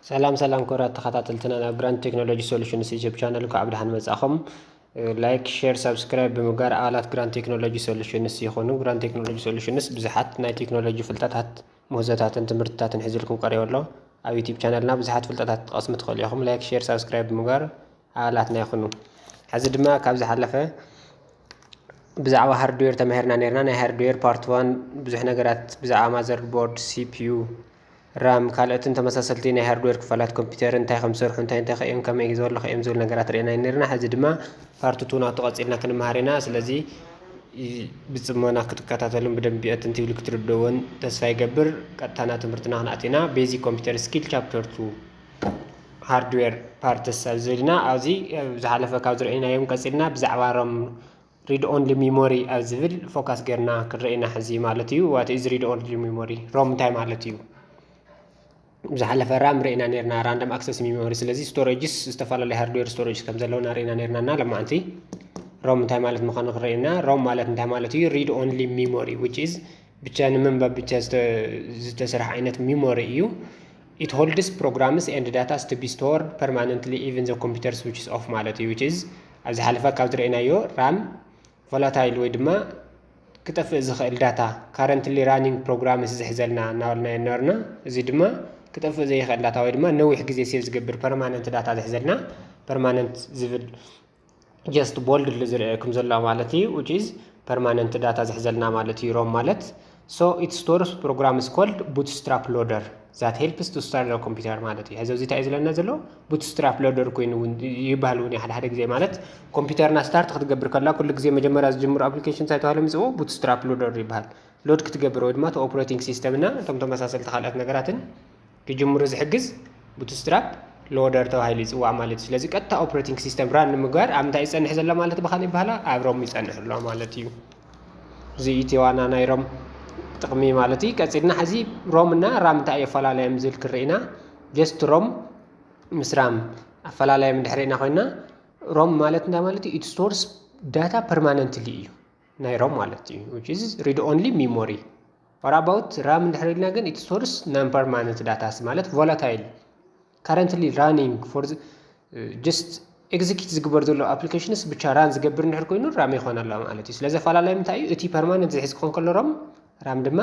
ሰላም ሰላም ክቡራት ተኸታተልትና ናብ ግራንድ ቴክኖሎጂ ሶሉሽንስ ዩቲዩብ ቻነል እንኳዕ ብደሓን መጻኹም። ላይክ፣ ሼር፣ ሳብስክራይብ ብምግባር ኣባላት ግራንድ ቴክኖሎጂ ሶሉሽንስ ይኹኑ። ግራንድ ቴክኖሎጂ ሶሉሽንስ ብዙሓት ናይ ቴክኖሎጂ ፍልጠታት፣ ምህዞታትን ትምህርትታትን ሒዝልኩም ቀሪቡ ኣሎ። ኣብ ዩቲዩብ ቻነልና ብዙሓት ፍልጠታት ክትቐስሙ ትኽእሉ ኢኹም። ላይክ፣ ሼር፣ ሳብስክራይብ ብምግባር ኣባላትና ይኹኑ። ሕዚ ድማ ካብ ዝሓለፈ ብዛዕባ ሃርድዌር ተማሂርና ነርና። ናይ ሃርድዌር ፓርት ዋን ብዙሕ ነገራት ብዛዕባ ማዘር ቦርድ፣ ሲፒዩ፣ ራም፣ ካልኦትን ተመሳሰልቲ ናይ ሃርድዌር ክፋላት ኮምፒውተር እንታይ ከም ዝሰርሑ፣ እንታይ እንታይ ከእዮም፣ ከመይ ዝበሉ ከእዮም ዝብል ነገራት ርኢና ነርና። ሕዚ ድማ ፓርት ቱ ናቱ ቀጺልና ክንመሃር ኢና። ስለዚ ብጽሞና ክትከታተሉን ብደንቢ ኣትን ትብሉ ክትርድእዎን ተስፋ ይገብር። ቀጥታ ናብ ትምህርትና ክንኣቱ ኢና። ቤዚክ ኮምፒውተር ስኪል ቻፕተር ቱ ሃርድዌር ፓርትስ ኣብ ዝብል ኢና። ኣብዚ ዝሓለፈ ካብ ዝረእናዮም ቀጺልና ብዛዕባ ሮም ሪድ ኦንሊ ሚሞሪ ኣብ ዝብል ፎካስ ጌርና ክንረኢና ሕዚ ማለት እዩ። ዋት ኢዝ ሪድ ኦንሊ ሚሞሪ? ሮም እንታይ ማለት እዩ? ዝሓለፈ ራም ርኢና ነርና፣ ራንደም ኣክሰስ ሚሞሪ። ስለዚ ስቶሬጅስ፣ ዝተፈላለዩ ሃርድዌር ስቶሬጅ ከም ዘለውና ርኢና ነርና እና ለማዕንቲ ሮም እንታይ ማለት ምዃኑ ክንረኢና። ሮም ማለት እንታይ ማለት እዩ? ሪድ ኦንሊ ሚሞሪ which is ብቻ ንምንባብ ብቻ ዝተ- ዝተሰርሐ ዓይነት ሚሞሪ እዩ። It holds programs and data to be stored permanently even the computer switches off ማለት እዩ። Which is ኣብ ዝሓለፈ ካብ ዝረእናዮ ራም ቮላታይል ወይ ድማ ክጠፍእ ዝኽእል ዳታ፣ ካረንትሊ ራኒንግ ፕሮግራምስ ዝሕዘልና እናበልና የነበርና። እዚ ድማ ክጠፍእ ዘይኽእል ዳታ ወይ ድማ ነዊሕ ግዜ ሴቭ ዝገብር ፐርማነንት ዳታ ዝሕዘልና፣ ፐርማነንት ዝብል ጀስት ቦልድ ዝረአየኩም ዘሎ ማለት እዩ። Which is ፐርማነንት ዳታ ዝሕዘልና ማለት እዩ ሮም ማለት። So it stores programs called bootstrap loader that helps to start the computer ማለት እዩ። ሕዚ እዚ እንታይ እዩ ዝለና ዘሎ? ቡትስትራፕ ሎደር ኮይኑ እውን ይበሃል እውን እዩ ሓደ ሓደ ግዜ። ማለት ኮምፒውተርና ስታርት ክትገብር ከላ ኩሉ ግዜ መጀመርያ ዝጅምሩ ኣፕሊኬሽን እንታይ ተባሂሎም ይፅውዑ? ቡትስትራፕ ሎደር ይበሃል። ሎድ ክትገብር ወይ ድማ እቲ ኦፕሬቲንግ ሲስተም እና እቶም ተመሳሰልቲ ካልኦት ነገራትን ክጅምሩ ዝሕግዝ ቡትስትራፕ ሎደር ተባሂሉ ይፅዋዕ ማለት እዩ። ስለዚ ቀጥታ ኦፕሬቲንግ ሲስተም ራን ንምግባር ኣብ እንታይ ይፀንሕ ዘሎ ማለት ብኻሊእ ይበሃላ? ኣብ ሮም ይፀንሕ ኣሎ ማለት እዩ። እዚ እቲ ዋና ናይ ሮም ጥቕሚ ማለት እዩ። ቀፂልና ሕዚ ሮም እና ራም እንታይ እዩ ኣፈላለዮም ዝብል ክንርኢ ኢና። ጀስት ሮም ምስ ራም ኣፈላለዮም እንድሕር ርኢና ኮይና፣ ሮም ማለት እንታይ ማለት እዩ? It stores data permanently እዩ ናይ ሮም ማለት እዩ። Which is read only memory። What about ራም እንድሕር ኢልና ግን it stores non permanent data ማለት ቮላታይል፣ currently running for just execute ዝግበር ዘሎ ኣፕሊኬሽንስ ብቻ ራን ዝገብር እንድሕር ኮይኑ ራም ይኾን ኣሎ ማለት እዩ። ስለዚ ኣፈላለዮም እንታይ እዩ? እቲ ፐርማነንት ዝሕዝ ክኾን ከሎ ሮም፣ ራም ድማ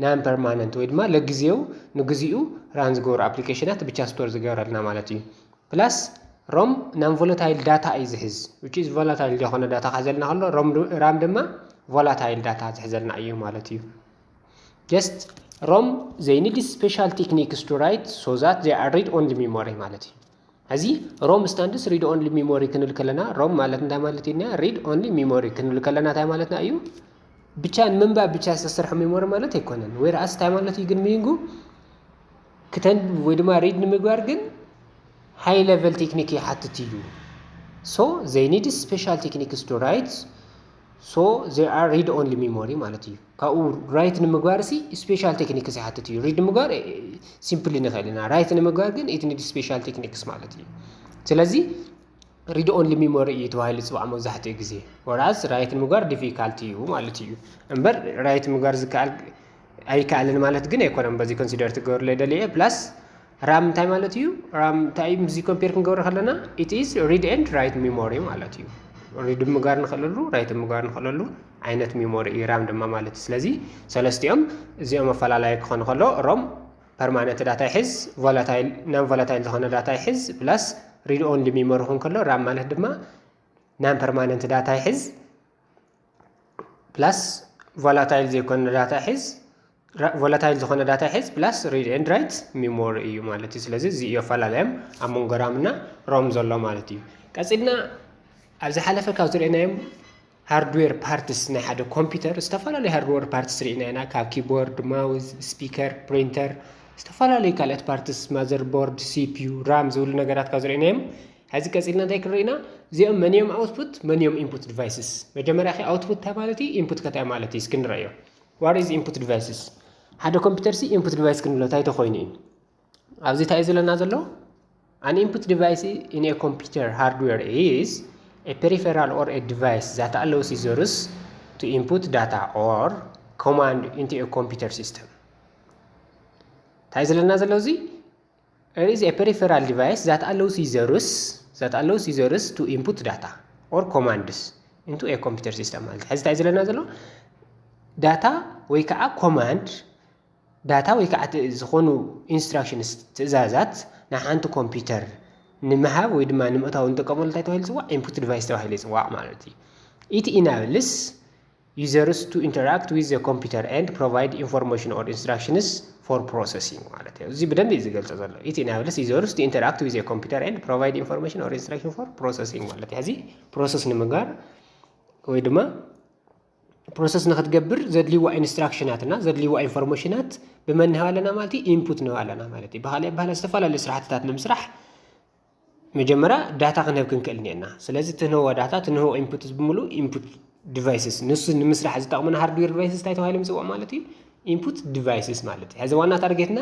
ናን ፐርማነንት ወይ ድማ ለግዜው ንግዚኡ ራን ዝገብሩ ኣፕሊኬሽናት ብቻ ስቶር ዝገብረልና ማለት እዩ። ፕላስ ሮም ናን ቮለታይል ዳታ እዩ ዝሕዝ። Which is ቮላታይል ዝኾነ ዳታ ክሕዘልና ከሎ ሮም ድ- ራም ድማ ቮላታይል ዳታ ዝሕዘልና እዩ ማለት እዩ። Just ሮም they need special techniques to write so that they are read only memory ማለት እዩ። እዚ ሮም ስታንድስ ሪድ ኦንሊ ሚሞሪ ክንብል ከለና ሮም ማለት እንታይ ማለት ኢና? ሪድ ኦንሊ ሚሞሪ ክንብል ከለና እንታይ ማለትና እዩ? ብቻ ንምንባብ ብቻ ዝተሰርሐ ሚሞሪ ማለት ኣይኮነን። ወይ ራስ እንታይ ማለት እዩ ግን ሚኒንጉ? ክተንብብ ወይ ድማ ሪድ ንምግባር ግን ሃይ ሌቨል ቴክኒክ ይሓትት እዩ። So they need special techniques to write so they are read only memory ማለት እዩ። ካብኡ ራይት ንምግባር ሲ ስፔሻል ቴክኒክስ ይሓትት እዩ። ሪድ ንምግባር ሲምፕሊ ንኽእል ኢና። ራይት ንምግባር ግን it need special techniques ማለት እዩ። ስለዚ ሪድ ኦንሊ ሚሞሪ እዩ ተባሂሉ ዝፅዋዕ መብዛሕትኡ ግዜ። ወራስ ራይት ንምግባር ዲፊካልቲ እዩ ማለት እዩ። እምበር ራይት ምግባር ዝከኣል ኣይከኣልን ማለት ግን ኣይኮነን። በዚ ኮንሲደር ትገብርለ ደልየ ፕላስ ራም እንታይ ማለት እዩ? ራም እንታይ እዩ? ምስዚ ኮምፔር ክንገብሮ ከለና it is read and write memory ማለት እዩ። ሪድ ምግባር ንኽእለሉ ራይት ምግባር ንኽእለሉ ዓይነት ሚሞሪ እዩ ራም ድማ ማለት እዩ። ስለዚ ሰለስቲኦም እዚኦም ኣፈላላይ ክኾኑ ከሎ ሮም ፐርማነንት ዳታ ይሕዝ፣ ቮላታይል ናን ቮላታይል ዝኾነ ዳታ ይሕዝ ፕላስ ሪድ ኦንሊ ሚሞሪ ክኾን ከሎ ራም ማለት ድማ ናን ፐርማነንት ዳታ ይሕዝ ፕላስ ቮላታይል ዘይኮነ ዳታ ይሕዝ ራ- ቮላታይል ዝኾነ ዳታ ይሕዝ ፕላስ ሪድ ኤንድ ራይት ሚሞሪ እዩ ማለት እዩ። ስለዚ እዚ እዩ ኣፈላለዮም ኣብ መንጎ ራም እና ሮም ዘሎ ማለት እዩ። ቀፂልና ኣብ ዝሓለፈ ካብ ዝርአናዮም ሃርድዌር ፓርትስ ናይ ሓደ ኮምፒውተር ዝተፈላለዩ ሃርድዌር ፓርትስ ርኢና ኢና። ካብ ኪቦርድ፣ ማውዝ፣ ስፒከር፣ ፕሪንተር፣ ዝተፈላለዩ ካልኦት ፓርትስ ማዘር ቦርድ፣ ሲፒዩ፣ ራም ዝብሉ ነገራት ካብ ዝርአናዮም ሕዚ ቀፂልና እንታይ ክንርኢ ኢና? እዚኦም መን እዮም ኣውትፑት መን እዮም ኢንፑት ዲቫይስስ? መጀመርያ ከ ኣውትፑት እንታይ ማለት እዩ? ኢንፑት ከ እንታይ ማለት እዩ? እስኪ ንረእዮ። What is input devices? ሓደ ኮምፒውተር ሲ ኢንፑት ዲቫይስ ክንብሎ እንታይ ተኮይኑ እዩ? ኣብዚ እንታይ እዩ ዝብለና ዘሎ? An input device in a computer hardware is a peripheral or a device that allows users to input data or command into a computer system። እንታይ ዝብለና ዘሎ እዚ? It is a peripheral device that allows users that allows users to input data or commands into a computer system ማለት ሕዚ እንታይ ዘለና ዘሎ data ወይ ከዓ command data ወይ ከዓ ዝኾኑ instructions ትእዛዛት ንሓንቲ ኮምፒውተር ንምሃብ ወይ ድማ ንምእታው እንጥቀመሉ እንታይ ተባሂሉ ዝፅዋዕ input device ተባሂሉ ይፅዋዕ ማለት እዩ። It enables users to interact with the computer and provide information or instructions for processing ማለት እዩ። እዚ ብደንብ እዩ ዝገልጾ ዘሎ። It enables users to interact with the computer and provide information or instruction for processing ማለት እዩ። እዚ process ንምግባር ወይ ድማ process ንክትገብር ዘድልይዋ instructionኣት እና ዘድልይዋ informationኣት ብመን ንህብ ኣለና ማለት እዩ? Input ንህብ ኣለና ማለት እዩ። ብካሊእ ኣባህላ ዝተፈላለዩ ስራሕትታት ንምስራሕ መጀመርያ data ክንህብ ክንክእል እኒአና። ስለዚ ትንህቦ data ትንህቦ input ብምሉ input devices ንሱ ንምስራሕ ዝጠቕመና hardware devices እንታይ ተባሂሎም ይፅዋዕ ማለት እዩ? Input devices ማለት እዩ። ሕዚ ዋና ታርጌትና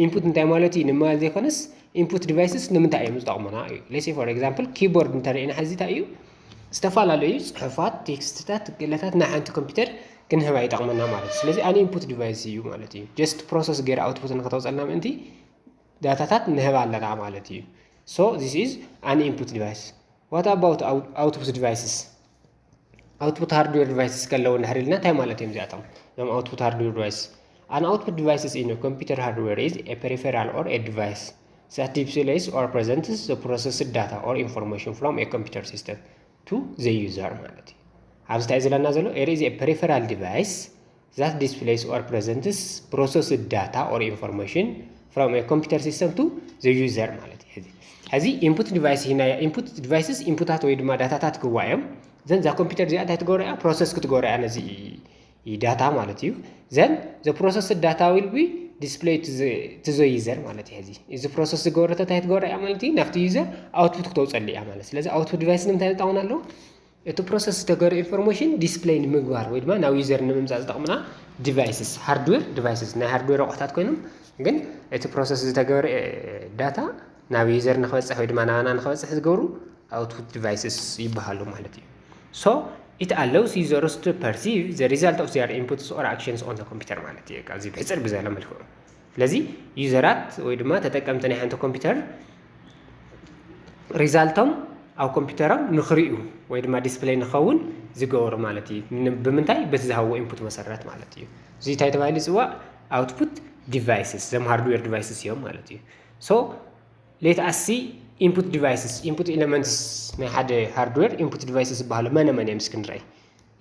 input እንታይ ማለት እዩ ንምባል ዘይኮነስ input devices ንምንታይ እዮም ዝጠቕሙና እዩ። Let's say for example keyboard እንተሪእና ሕዚ እንታይ እዩ? ዝተፈላለዩ ፅሑፋት፣ ቴክስትታት፣ ግለታት ናይ ሓንቲ ኮምፒውተር ክንህባ ይጠቕመና ማለት እዩ። ስለዚ an input device እዩ ማለት እዩ። Just process ገይረ output ንክተውፀልና ምእንቲ dataታት ንህብ ኣለና ማለት እዩ። So this is an input device. What about output devices? Output hardware devices ከለዉ እንድሕር ኢልና እንታይ ማለት እዮም እዚኣቶም? እዞም output hardware device. An output devices in a computer hardware is a peripheral or a device that displays or presents the processed data or information from a computer system to the user ማለት እዩ። ኣብዚ እንታይ ዝለና ዘሎ? It is a peripheral device that displays or presents processed data or information from a computer system to the user ማለት እዩ። ሕዚ input device ሂና input devices inputታት ወይ ድማ dataታት ክዋ እዮም። ዘን እዛ ኮምፒውተር እዚኣ እንታይ ትገብሮ እያ? Process ክትገብሮ እያ ነዚ data ማለት እዩ። Then the processed data will be display to the user ማለት እዩ። ሕዚ እዚ process ዝገበረቶ እንታይ ትገብሮ እያ ማለት እዩ? ናብቲ user output ክተውፀሉ እያ ማለት። ስለዚ output device ንምንታይ ዝጠቕሙና ኣለዉ? እቲ process ዝተገበረ information display ንምግባር ወይ ድማ ናብ user ንምምፃእ ዝጠቕምና devices hardware devices ናይ hardware ኣቑሑታት ኮይኖም ግን እቲ process ዝተገበረ data ናብ user ንክበፅሕ ወይ ድማ ናባና ንክበፅሕ ዝገብሩ output devices ይበሃሉ ማለት እዩ። So it allows users to perceive the result of their inputs or actions on the computer ማለት እዩ። ካብዚ ብሕፅር ብዘለ መልክዑ ስለዚ userኣት ወይ ድማ ተጠቀምቲ ናይ ሓንቲ ኮምፒውተር resultኦም ኣብ ኮምፒውተሮም ንክርእዩ ወይ ድማ display ንኸውን ዝገብሩ ማለት እዩ። ን- ብምንታይ? በቲ ዝሃብዎ input መሰረት ማለት እዩ። እዚ እንታይ ተባሂሉ ይፅዋዕ? Output devices ዘም hardware devices እዮም ማለት እዩ። So let us see input devices input elements ናይ ሓደ hardware input devices ዝበሃሉ መነ መን እዮም እስኪ ንረይ?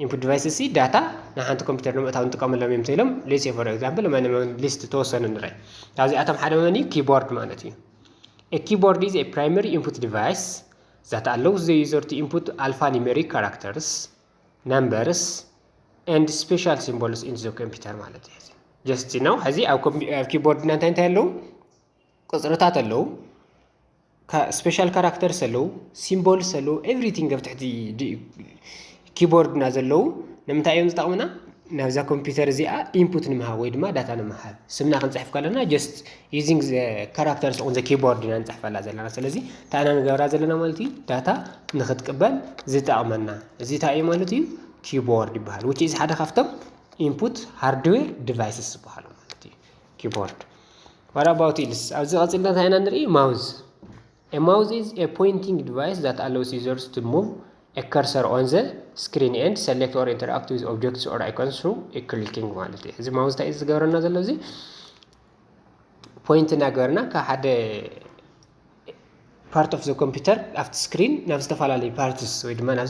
Input devices ሲ data ናይ ሓንቲ ኮምፒውተር ንምእታው ንጥቀመሎም እዮም ተይሎም let's say for example መነ መን list ተወሰኑ ንረይ። ካብዚኣቶም ሓደ መን እዩ? Keyboard ማለት እዩ። A keyboard is a primary input device that allows the user to input alphanumeric characters, numbers, and special symbols into the computer ማለት እዩ። Just now ሕዚ ኣብ ኮምፒ- ኣብ keyboard እና እንታይ እንታይ ኣለዉ? ቁፅርታት ኣለዉ፣ special characters ኣለዉ፣ symbols ኣለዉ፣ everything ኣብ ትሕቲ keyboard እና ዘለዉ ንምንታይ እዮም ዝጠቕሙና? ናብዛ ኮምፒውተር እዚኣ input ንምሃብ ወይ ድማ data ንምሃብ ስምና ክንፅሕፍ ከለና just using the characters on the keyboard ኢና ንፅሕፈላ ዘለና። ስለዚ እንታይ ኢና ንገብራ ዘለና ማለት እዩ? Data ንክትቅበል ዝጠቕመና እዚ እንታይ እዩ ማለት እዩ? Keyboard ይበሃል። Which is ሓደ ካብቶም input hardware devices ዝበሃሉ ማለት እዩ። Keyboard what about else? ኣብዚ ቀፂልና እንታይ ኢና ንርኢ? Mouse A mouse is a pointing device that allows users to move a cursor on the screen and select or interact with objects or icons through a clicking ማለት እዩ። እዚ mouse እንታይ እዩ ዝገብረና ዘሎ? እዚ point እናገበርና ካብ ሓደ part of the computer ኣብቲ screen ናብ ዝተፈላለዩ parts ወይ ድማ ናብ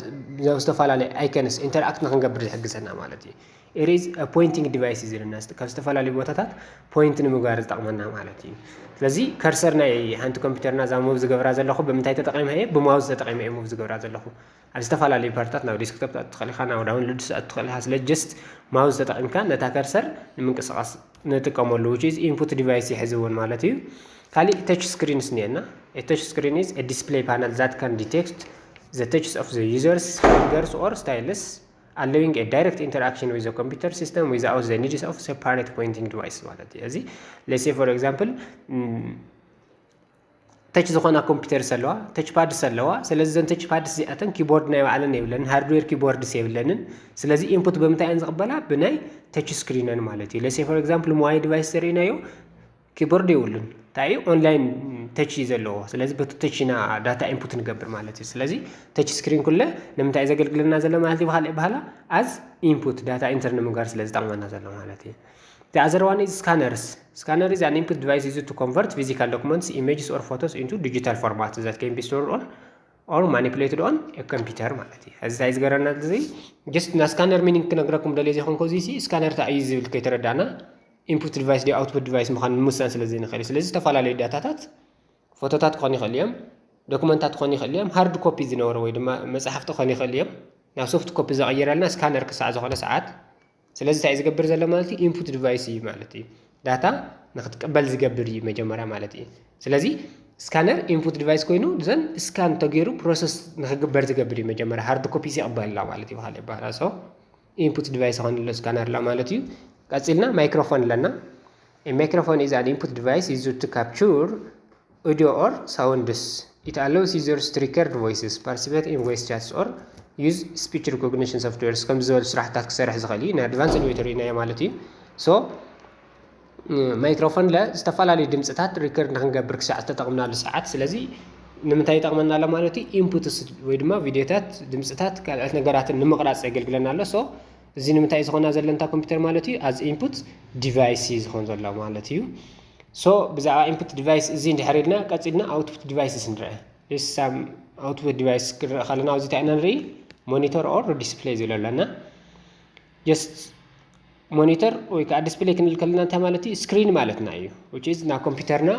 ዝተፈላለዩ icons interact ንክንገብር ዝሕግዘና ማለት እዩ። It is a pointing device እዩ ዝለና ካብ ዝተፈላለዩ ቦታታት point ንምግባር ዝጠቕመና ማለት እዩ። ስለዚ cursor ናይ ሓንቲ ኮምፒውተርና እዛ move ዝገብራ ዘለኹ ብምንታይ ተጠቒመ እየ? ብማውዝ ተጠቒመ እየ move ዝገብራ ዘለኹ። ኣብ ዝተፈላለዩ ፓርትታት ናብ desktop ትኣቱ ትኽእል ኢኻ፣ ናብ downloads ትኣቱ ትኽእል ኢኻ። ስለ just mouse ተጠቒምካ ነታ cursor ንምንቅስቓስ ንጥቀመሉ which is input device ይሕዚ እውን ማለት እዩ። ካሊእ touch screens እኒአና። A touch screen is a display panel that can detect the touches of the user's fingers or stylus allowing a direct interaction with the computer system without the needs of separate pointing device ማለት እዩ። እዚ let's say for example touch ዝኾና ኮምፒውተርስ ኣለዋ፣ touch pads ኣለዋ። ስለዚ እዘን touch pads እዚኣተን keyboard ናይ ባዕለን የብለን፣ hardware keyboards የብለንን። ስለዚ input ብምንታይ እየን ዝቕበላ? ብናይ touch screenን ማለት እዩ። Let's say for example mobile device ተሪእናዮ keyboard የብሉን። እንታይ እዩ? Online ተች እዩ ዘለዎ። ስለዚ በቲ ተች ኢና ዳታ ኢንፑት ንገብር ማለት እዩ። ስለዚ ተች ስክሪን ኩለ ንምንታይ እዩ ዘገልግለና ዘሎ ማለት እዩ? ብካልእ በሃላ ኣዝ ኢንፑት ዳታ ኢንተር ንምግባር ስለ ዝጠቕመና ዘሎ ማለት እዩ። The other one is scanners. Scanner is an input device used to convert physical documents, images or photos into digital format that can be stored on or manipulated on a computer ማለት እዩ። እዚ እንታይ ዝገረና እዚ just ና ስካነር ሚኒንግ ክነግረኩም ደልየ ዘይኮንኩ እዚ ሲ ስካነር እንታይ እዩ ዝብል ከይተረዳና ኢንፑት ዲቫይስ ዲ ኣውትፑት ዲቫይስ ምዃን ንምውሳን ስለ ዘይንኽእል እዩ። ስለዚ ዝተፈላለዩ ዳታታት ፎቶታት ክኾኑ ይኽእል እዮም፣ ዶክመንታት ክኾኑ ይኽእል እዮም፣ ሃርድ ኮፒ ዝነበረ ወይ ድማ መፅሓፍቲ ክኾኑ ይኽእል እዮም። ናብ ሶፍት ኮፒ ዘቐየረልና ስካነር ክሳዕ ዝኾነ ሰዓት ስለዚ እንታይ እዩ ዝገብር ዘሎ ማለት እዩ? ኢንፑት ዲቫይስ እዩ ማለት እዩ። ዳታ ንክትቀበል ዝገብር እዩ መጀመርያ ማለት እዩ። ስለዚ ስካነር ኢንፑት ዲቫይስ ኮይኑ ዘን ስካን ተገይሩ ፕሮሰስ ንክግበር ዝገብር እዩ። መጀመርያ ሃርድ ኮፒ ይቕበል ኣላ ማለት እዩ። ብካልእ ይበሃል so ኢንፑት ዲቫይስ ይኾን ኣሎ ስካነር ኣላ ማለት እዩ። ቀፂልና ማይክሮፎን ኣለና። A microphone is an input device used to capture audio or sounds. It allows users to record voices, participate in voice chats, or use speech recognition softwares ከም ዝበሉ ስራሕታት ክሰርሕ ዝኽእል እዩ። ናይ ኣድቫንስድ ወይ ተሪእናዮ ማለት እዩ። So ማይክሮፎን ለ ዝተፈላለዩ ድምፅታት ሪከርድ ንክንገብር ክሳዕ ዝተጠቕምናሉ ሰዓት ስለዚ ንምንታይ ይጠቕመና ኣሎ ማለት እዩ? ኢንፑትስ ወይ ድማ ቪዲዮታት ድምፅታት ካልኦት ነገራትን ንምቕራፅ የገልግለና ኣሎ። So እዚ ንምንታይ እዩ ዝኾና ዘለንታ ኮምፒውተር ማለት እዩ? ኣዝ ኢንፑት ዲቫይስ እዩ ዝኾን ዘሎ ማለት እዩ። So ብዛዕባ ኢንፑት ዲቫይስ እዚ እንድሕር ኢልና ቀፂልና ኣውትፑት ዲቫይስስ ንርአ። ስ ኣውትፑት ዲቫይስ ክንርእ ከለና ኣብዚ እንታይ ኢና ንርኢ? ሞኒተር ኦር ዲስፕሌይ ዝብል ኣለና። ጀስት ሞኒተር ወይ ከዓ ዲስፕሌይ ክንብል ከለና እንታይ ማለት እዩ? ስክሪን ማለትና እዩ። Which is ና ኮምፒውተርና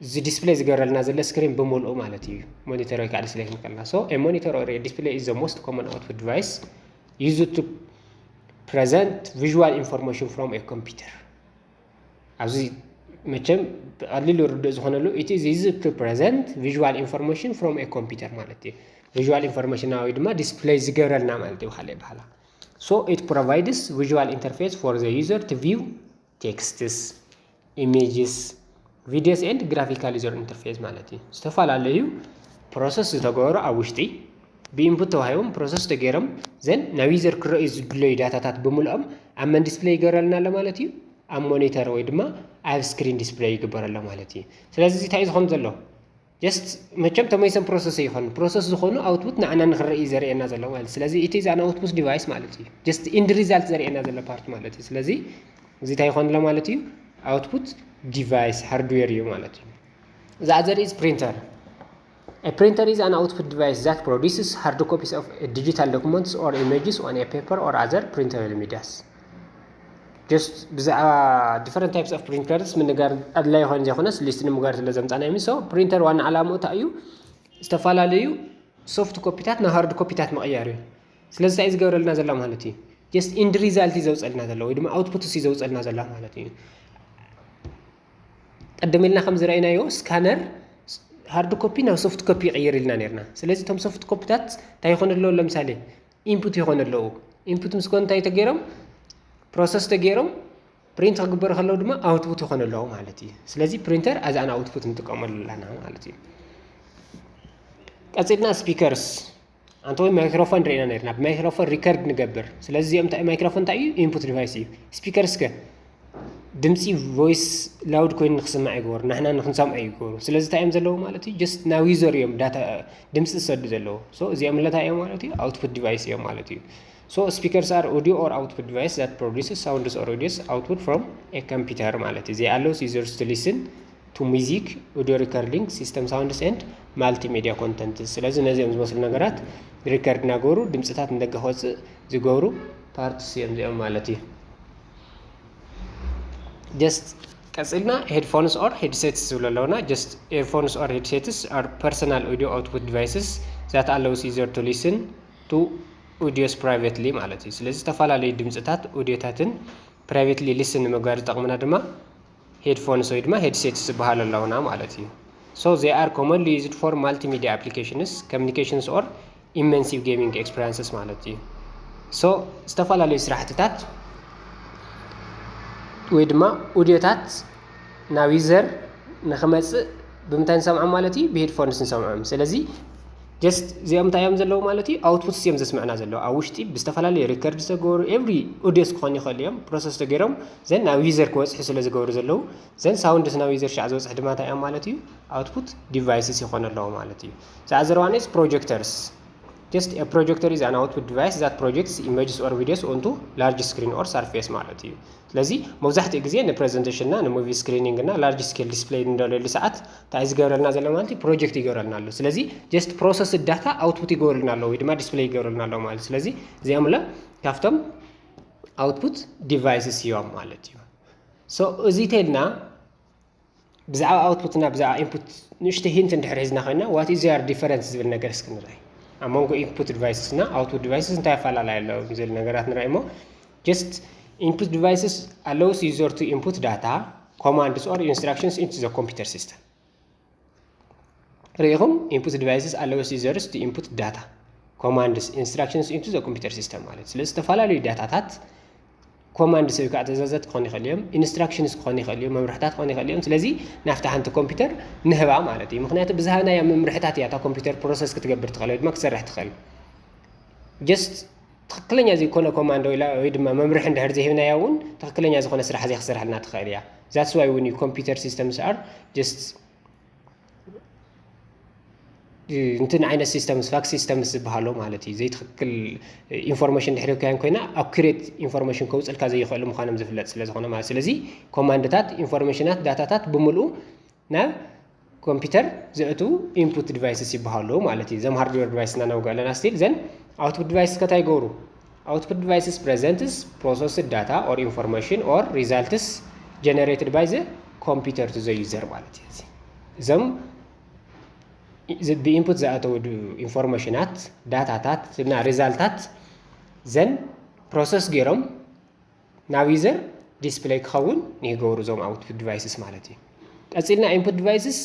እዚ ዲስፕሌይ ዝገብረልና ዘሎ ስክሪን ብምልኡ ማለት እዩ። ሞኒተር ወይ ከዓ ዲስፕሌይ ክንብል ከለና so monitor or display is the most common output device used to present visual information from a computer ኣብዚ መቸም ብቐሊሉ ርድእ ዝኾነሉ it is used to present visual information from a computer ማለት እዩ። ቪዥዋል ኢንፎርሜሽን ወይ ድማ ዲስፕሌይ ዝገብረልና ማለት እዩ ብካልእ በሃላ። So it provides visual interface for the user to view texts, images, videos and graphical user interface ማለት እዩ። ዝተፈላለዩ ፕሮሰስ ዝተገበሩ ኣብ ውሽጢ ብኢንፑት ተዋሂቦም ፕሮሰስ ተገይሮም ዘን ናብ ዩዘር ክረኣዩ ዝድለዩ ዳታታት ብምልኦም ኣብ መን ዲስፕሌይ ይገበረልና ኣሎ ማለት እዩ? ኣብ ሞኒተር ወይ ድማ ኣብ ስክሪን ዲስፕሌይ ይግበረሎ ማለት እዩ። ስለዚ እዚ እንታይ እዩ ዝኾን ዘሎ? ጀስት መቸም ተመይሰን ፕሮሰስ ይኾን ፕሮሰስ ዝኾኑ ኣውትፑት ንዓና ንክረኢ ዘርእየና ዘሎ ማለት ስለዚ it is an output device ማለት እዩ። ጀስት ኢንድ ሪዛልት ዘርእየና ዘሎ ፓርት ማለት እዩ። ስለዚ እዚ እንታይ ይኾን ኣሎ ማለት እዩ? ኣውትፑት ዲቫይስ ሃርድዌር እዩ ማለት እዩ። The other is printer. A printer is an output device that produces hard copies of digital documents or images on a paper or other printable medias. Just ብዛዕባ different types of printers ምንጋር ኣድላይ ይኾን ዘይኮነስ ሊስት ንምጋር ስለ ዘምፃና እዩ። So ፕሪንተር ዋና ዓላምኡ እንታይ እዩ? ዝተፈላለዩ ሶፍት ኮፒታት ናብ ሃርድ ኮፒታት ምቕያር እዩ። ስለዚ እንታይ እዩ ዝገብረልና ዘሎ ማለት እዩ? ጀስት ኢንድ ሪዛልት እዩ ዘውፀልና ዘሎ ወይ ድማ ኣውትፑት እዩ ዘውፀልና ዘሎ ማለት እዩ። ቅድም ኢልና ከም ዝረኣይናዮ ስካነር ሃርድ ኮፒ ናብ ሶፍት ኮፒ ይቕይር ኢልና ነርና። ስለዚ እቶም ሶፍት ኮፒታት እንታይ ይኾኑ ኣለዉ? ለምሳሌ ኢንፑት ይኾኑ ኣለዉ። ኢንፑት ምስ ኮኑ እንታይ ተገይሮም ፕሮሰስ ተገይሮም ፕሪንት ክግበሩ ከለዉ ድማ ኣውትፑት ይኾኑ ኣለዉ ማለት እዩ። ስለዚ ፕሪንተር ኣዛን ኣውትፑት ንጥቀመሉ ኣለና ማለት እዩ። ቀፂልና ስፒከርስ ኣንተ ወይ ማይክሮፎን ርኢና ነርና ብማይክሮፎን ሪከርድ ንገብር። ስለዚ እዚኦም እንታይ ማይክሮፎን እንታይ እዩ? ኢንፑት ዲቫይስ እዩ። ስፒከርስ ከ ድምፂ ቮይስ ላውድ ኮይኑ ንክስማዕ ይግበሩ፣ ንሕና ንክንሰምዖ ይግበሩ። ስለዚ እንታይ እዮም ዘለዉ ማለት እዩ? ጀስት ናብ ዩዘር እዮም ዳታ ድምፂ ዝሰዱ ዘለዉ። So እዚኦም ለታይ እዮም ማለት እዩ? ኣውትፑት ዲቫይስ እዮም ማለት እዩ። So speakers are audio or output device that produces sounds or audio output from a computer ማለት እዩ። They allows users to listen to music, audio recording, system sounds and multimedia content። ስለዚ ነዚኦም ዝመስሉ ነገራት ሪከርድ እናገበሩ ድምፅታት ንደገ ክወፅእ ዝገብሩ ፓርትስ እዮም እዚኦም ማለት እዩ። ጀስት ቀፂልና headphones or headsets ዝብሉ ኣለውና። Just earphones or headsets are personal audio output devices that allows user to listen to audios privately ማለት እዩ። ስለዚ ዝተፈላለዩ ድምፅታት ኦዲዮታትን ፕራይቬትሊ ሊስን ንምግባር ዝጠቕሙና ድማ ሄድፎንስ ወይ ድማ ሄድሴትስ ዝበሃሉ ኣለውና ማለት እዩ። So they are commonly used for multimedia applications, communications or immersive gaming experiences ማለት እዩ። So ዝተፈላለዩ ስራሕትታት ወይ ድማ ኦዲዮታት ናብ ዩዘር ንክመፅእ ብምንታይ ንሰምዖም ማለት እዩ? ብሄድፎንስ ንሰምዖም። ስለዚ just እዚኦም እንታይ እዮም ዘለዉ ማለት እዩ? ኣውትፑት እዮም ዘስምዕና ዘለዉ። ኣብ ውሽጢ ብዝተፈላለዩ ሪከርድ ዝተገብሩ every audios ክኾኑ ይኽእሉ እዮም፣ ፕሮሰስ ተገይሮም ዘን ናብ ዩዘር ክበፅሑ ስለ ዝገብሩ ዘለዉ፣ ዘን ሳውንድስ ናብ ዩዘር ሻዕ ዝበፅሕ ድማ እንታይ እዮም ማለት እዩ? ኣውትፑት ዲቫይስስ ይኾኑ ኣለዉ ማለት እዩ። The other one is projectors. Just a projector is an output device that projects images or videos onto large screen or surface ማለት እዩ። ስለዚ መብዛሕትኡ ግዜ ንፕሬዘንቴሽንና ንሙቪ ስክሪኒንግ እና ላርጅ ስኬል ዲስፕሌይ እንደለሉ ሰዓት እንታይ ዝገብረልና ዘሎ ማለት እዩ? ፕሮጀክት ይገብረልና ኣሎ። ስለዚ ጀስት ፕሮሰስ ዳታ ኣውትፑት ይገብረልና ኣሎ ወይ ድማ ዲስፕሌይ ይገብረልና ኣሎ ማለት። ስለዚ እዚኦም ለ ካብቶም ኣውትፑት ዲቫይስስ እዮም ማለት እዩ። So እዚ ተልና ብዛዕባ ኣውትፑት እና ብዛዕባ ኢንፑት ንእሽተይ ሂንት እንድሕር ሒዝና ኮይና what is their difference ዝብል ነገር እስኪ ንርኣይ። ኣብ መንጎ ኢንፑት ዲቫይስስ እና ኣውትፑት ዲቫይስስ እንታይ ኣፈላላይ ኣሎ ዝብል ነገራት ንርኣይ እሞ just input devices allows user to input data, commands or instructions into the computer system. ርኢኹም? Input devices allows users to input data, commands, instructions into the computer system ማለት ስለ ዝተፈላለዩ ዳታታት ኮማንድ ሰብ ከዓ ትእዛዛት ክኾኑ ይኽእል እዮም፣ ኢንስትራክሽንስ ክኾኑ ይኽእል እዮም፣ መምርሕታት ክኾኑ ይኽእል እዮም። ስለዚ ናብታ ሓንቲ ኮምፒውተር ንህባ ማለት እዩ። ምክንያቱ ብዝሃብናያ መምርሕታት እያ እታ ኮምፒውተር ፕሮሰስ ክትገብር ትኽእል ወይ ድማ ክትሰርሕ ትኽእል። ጀስት ትኽክለኛ ዘይኮነ ኮማንድ ወይ ድማ መምርሒ እንድሕር ዘይህብናያ እውን ትኽክለኛ ዝኾነ ስራሕ ዘይክሰርሐልና ትኽእል እያ። That's why when computer systems are just እንትን ዓይነት ሲስተምስ ፋክስ ሲስተምስ ዝበሃሉ ማለት እዩ። ዘይትኽክል ኢንፎርሜሽን ድሕሪ ካያን ኮይና ኣኩሬት ኢንፎርሜሽን ከውፅልካ ዘይኽእሉ ምዃኖም ዝፍለጥ ስለ ዝኾነ ማለት። ስለዚ ኮማንድታት ኢንፎርሜሽናት ዳታታት ብምልኡ ናብ ኮምፒውተር ዘእትዉ ኢንፑት ዲቫይስስ ይበሃሉ ማለት እዩ። ዘም ሃርድዌር ዲቫይስ እና ነውጋ ኣለና ስቲል ዘን ኣውትፑት ዲቫይስ ከታይ ይገብሩ? Output devices presents processed data or information or results generated by the computer to the user ማለት እዩ። እዞም ብኢንፑት ዝኣተዉ ኢንፎርሜሽናት ዳታታት እና ሪዛልታት ዘን ፕሮሰስ ገይሮም ናብ ዩዘር ዲስፕሌይ ክኸውን ንይገብሩ እዞም ኣውትፑት ዲቫይስስ ማለት እዩ። ቀፂልና ኢንፑት ዲቫይስስ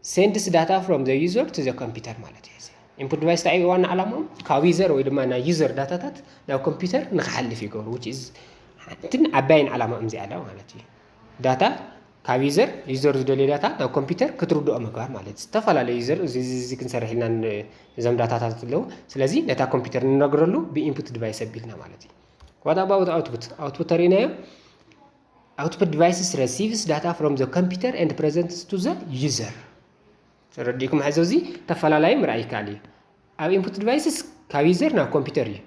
sends data from the user to the computer ማለት እዩ። ኢንፑት ዲቫይስ እንታይ ዋና ዓላማኦም? ካብ ዩዘር ወይ ድማ ናይ ዩዘር ዳታታት ናብ ኮምፒውተር ንክሓልፍ ይገብሩ። እንትን ዓባይን ዓላማ እምዚኣ ኣላ ማለት እዩ። ዳታ ካብ ዩዘር ዩዘር ዝደልዮ ዳታ ናብ ኮምፒውተር ክትርድኦ ምግባር ማለት ዝተፈላለዩ ዩዘር እዚ ክንሰርሕ ኢልና እዞም ዳታታት ኣለዉ። ስለዚ ነታ ኮምፒውተር ንነግረሉ ብኢንፑት ዲቫይስ ኣቢልና ማለት እዩ። What about output? ኣውትፑት ተሪእናዮ። Output devices receives data from the computer and presents to the user. ተረዲእኩም? ሕዚ እዚ ተፈላለዩ ምርኣይ ይከኣል እዩ። ኣብ ኢንፑት ዲቫይስስ ካብ ዩዘር ናብ ኮምፒውተር እዩ።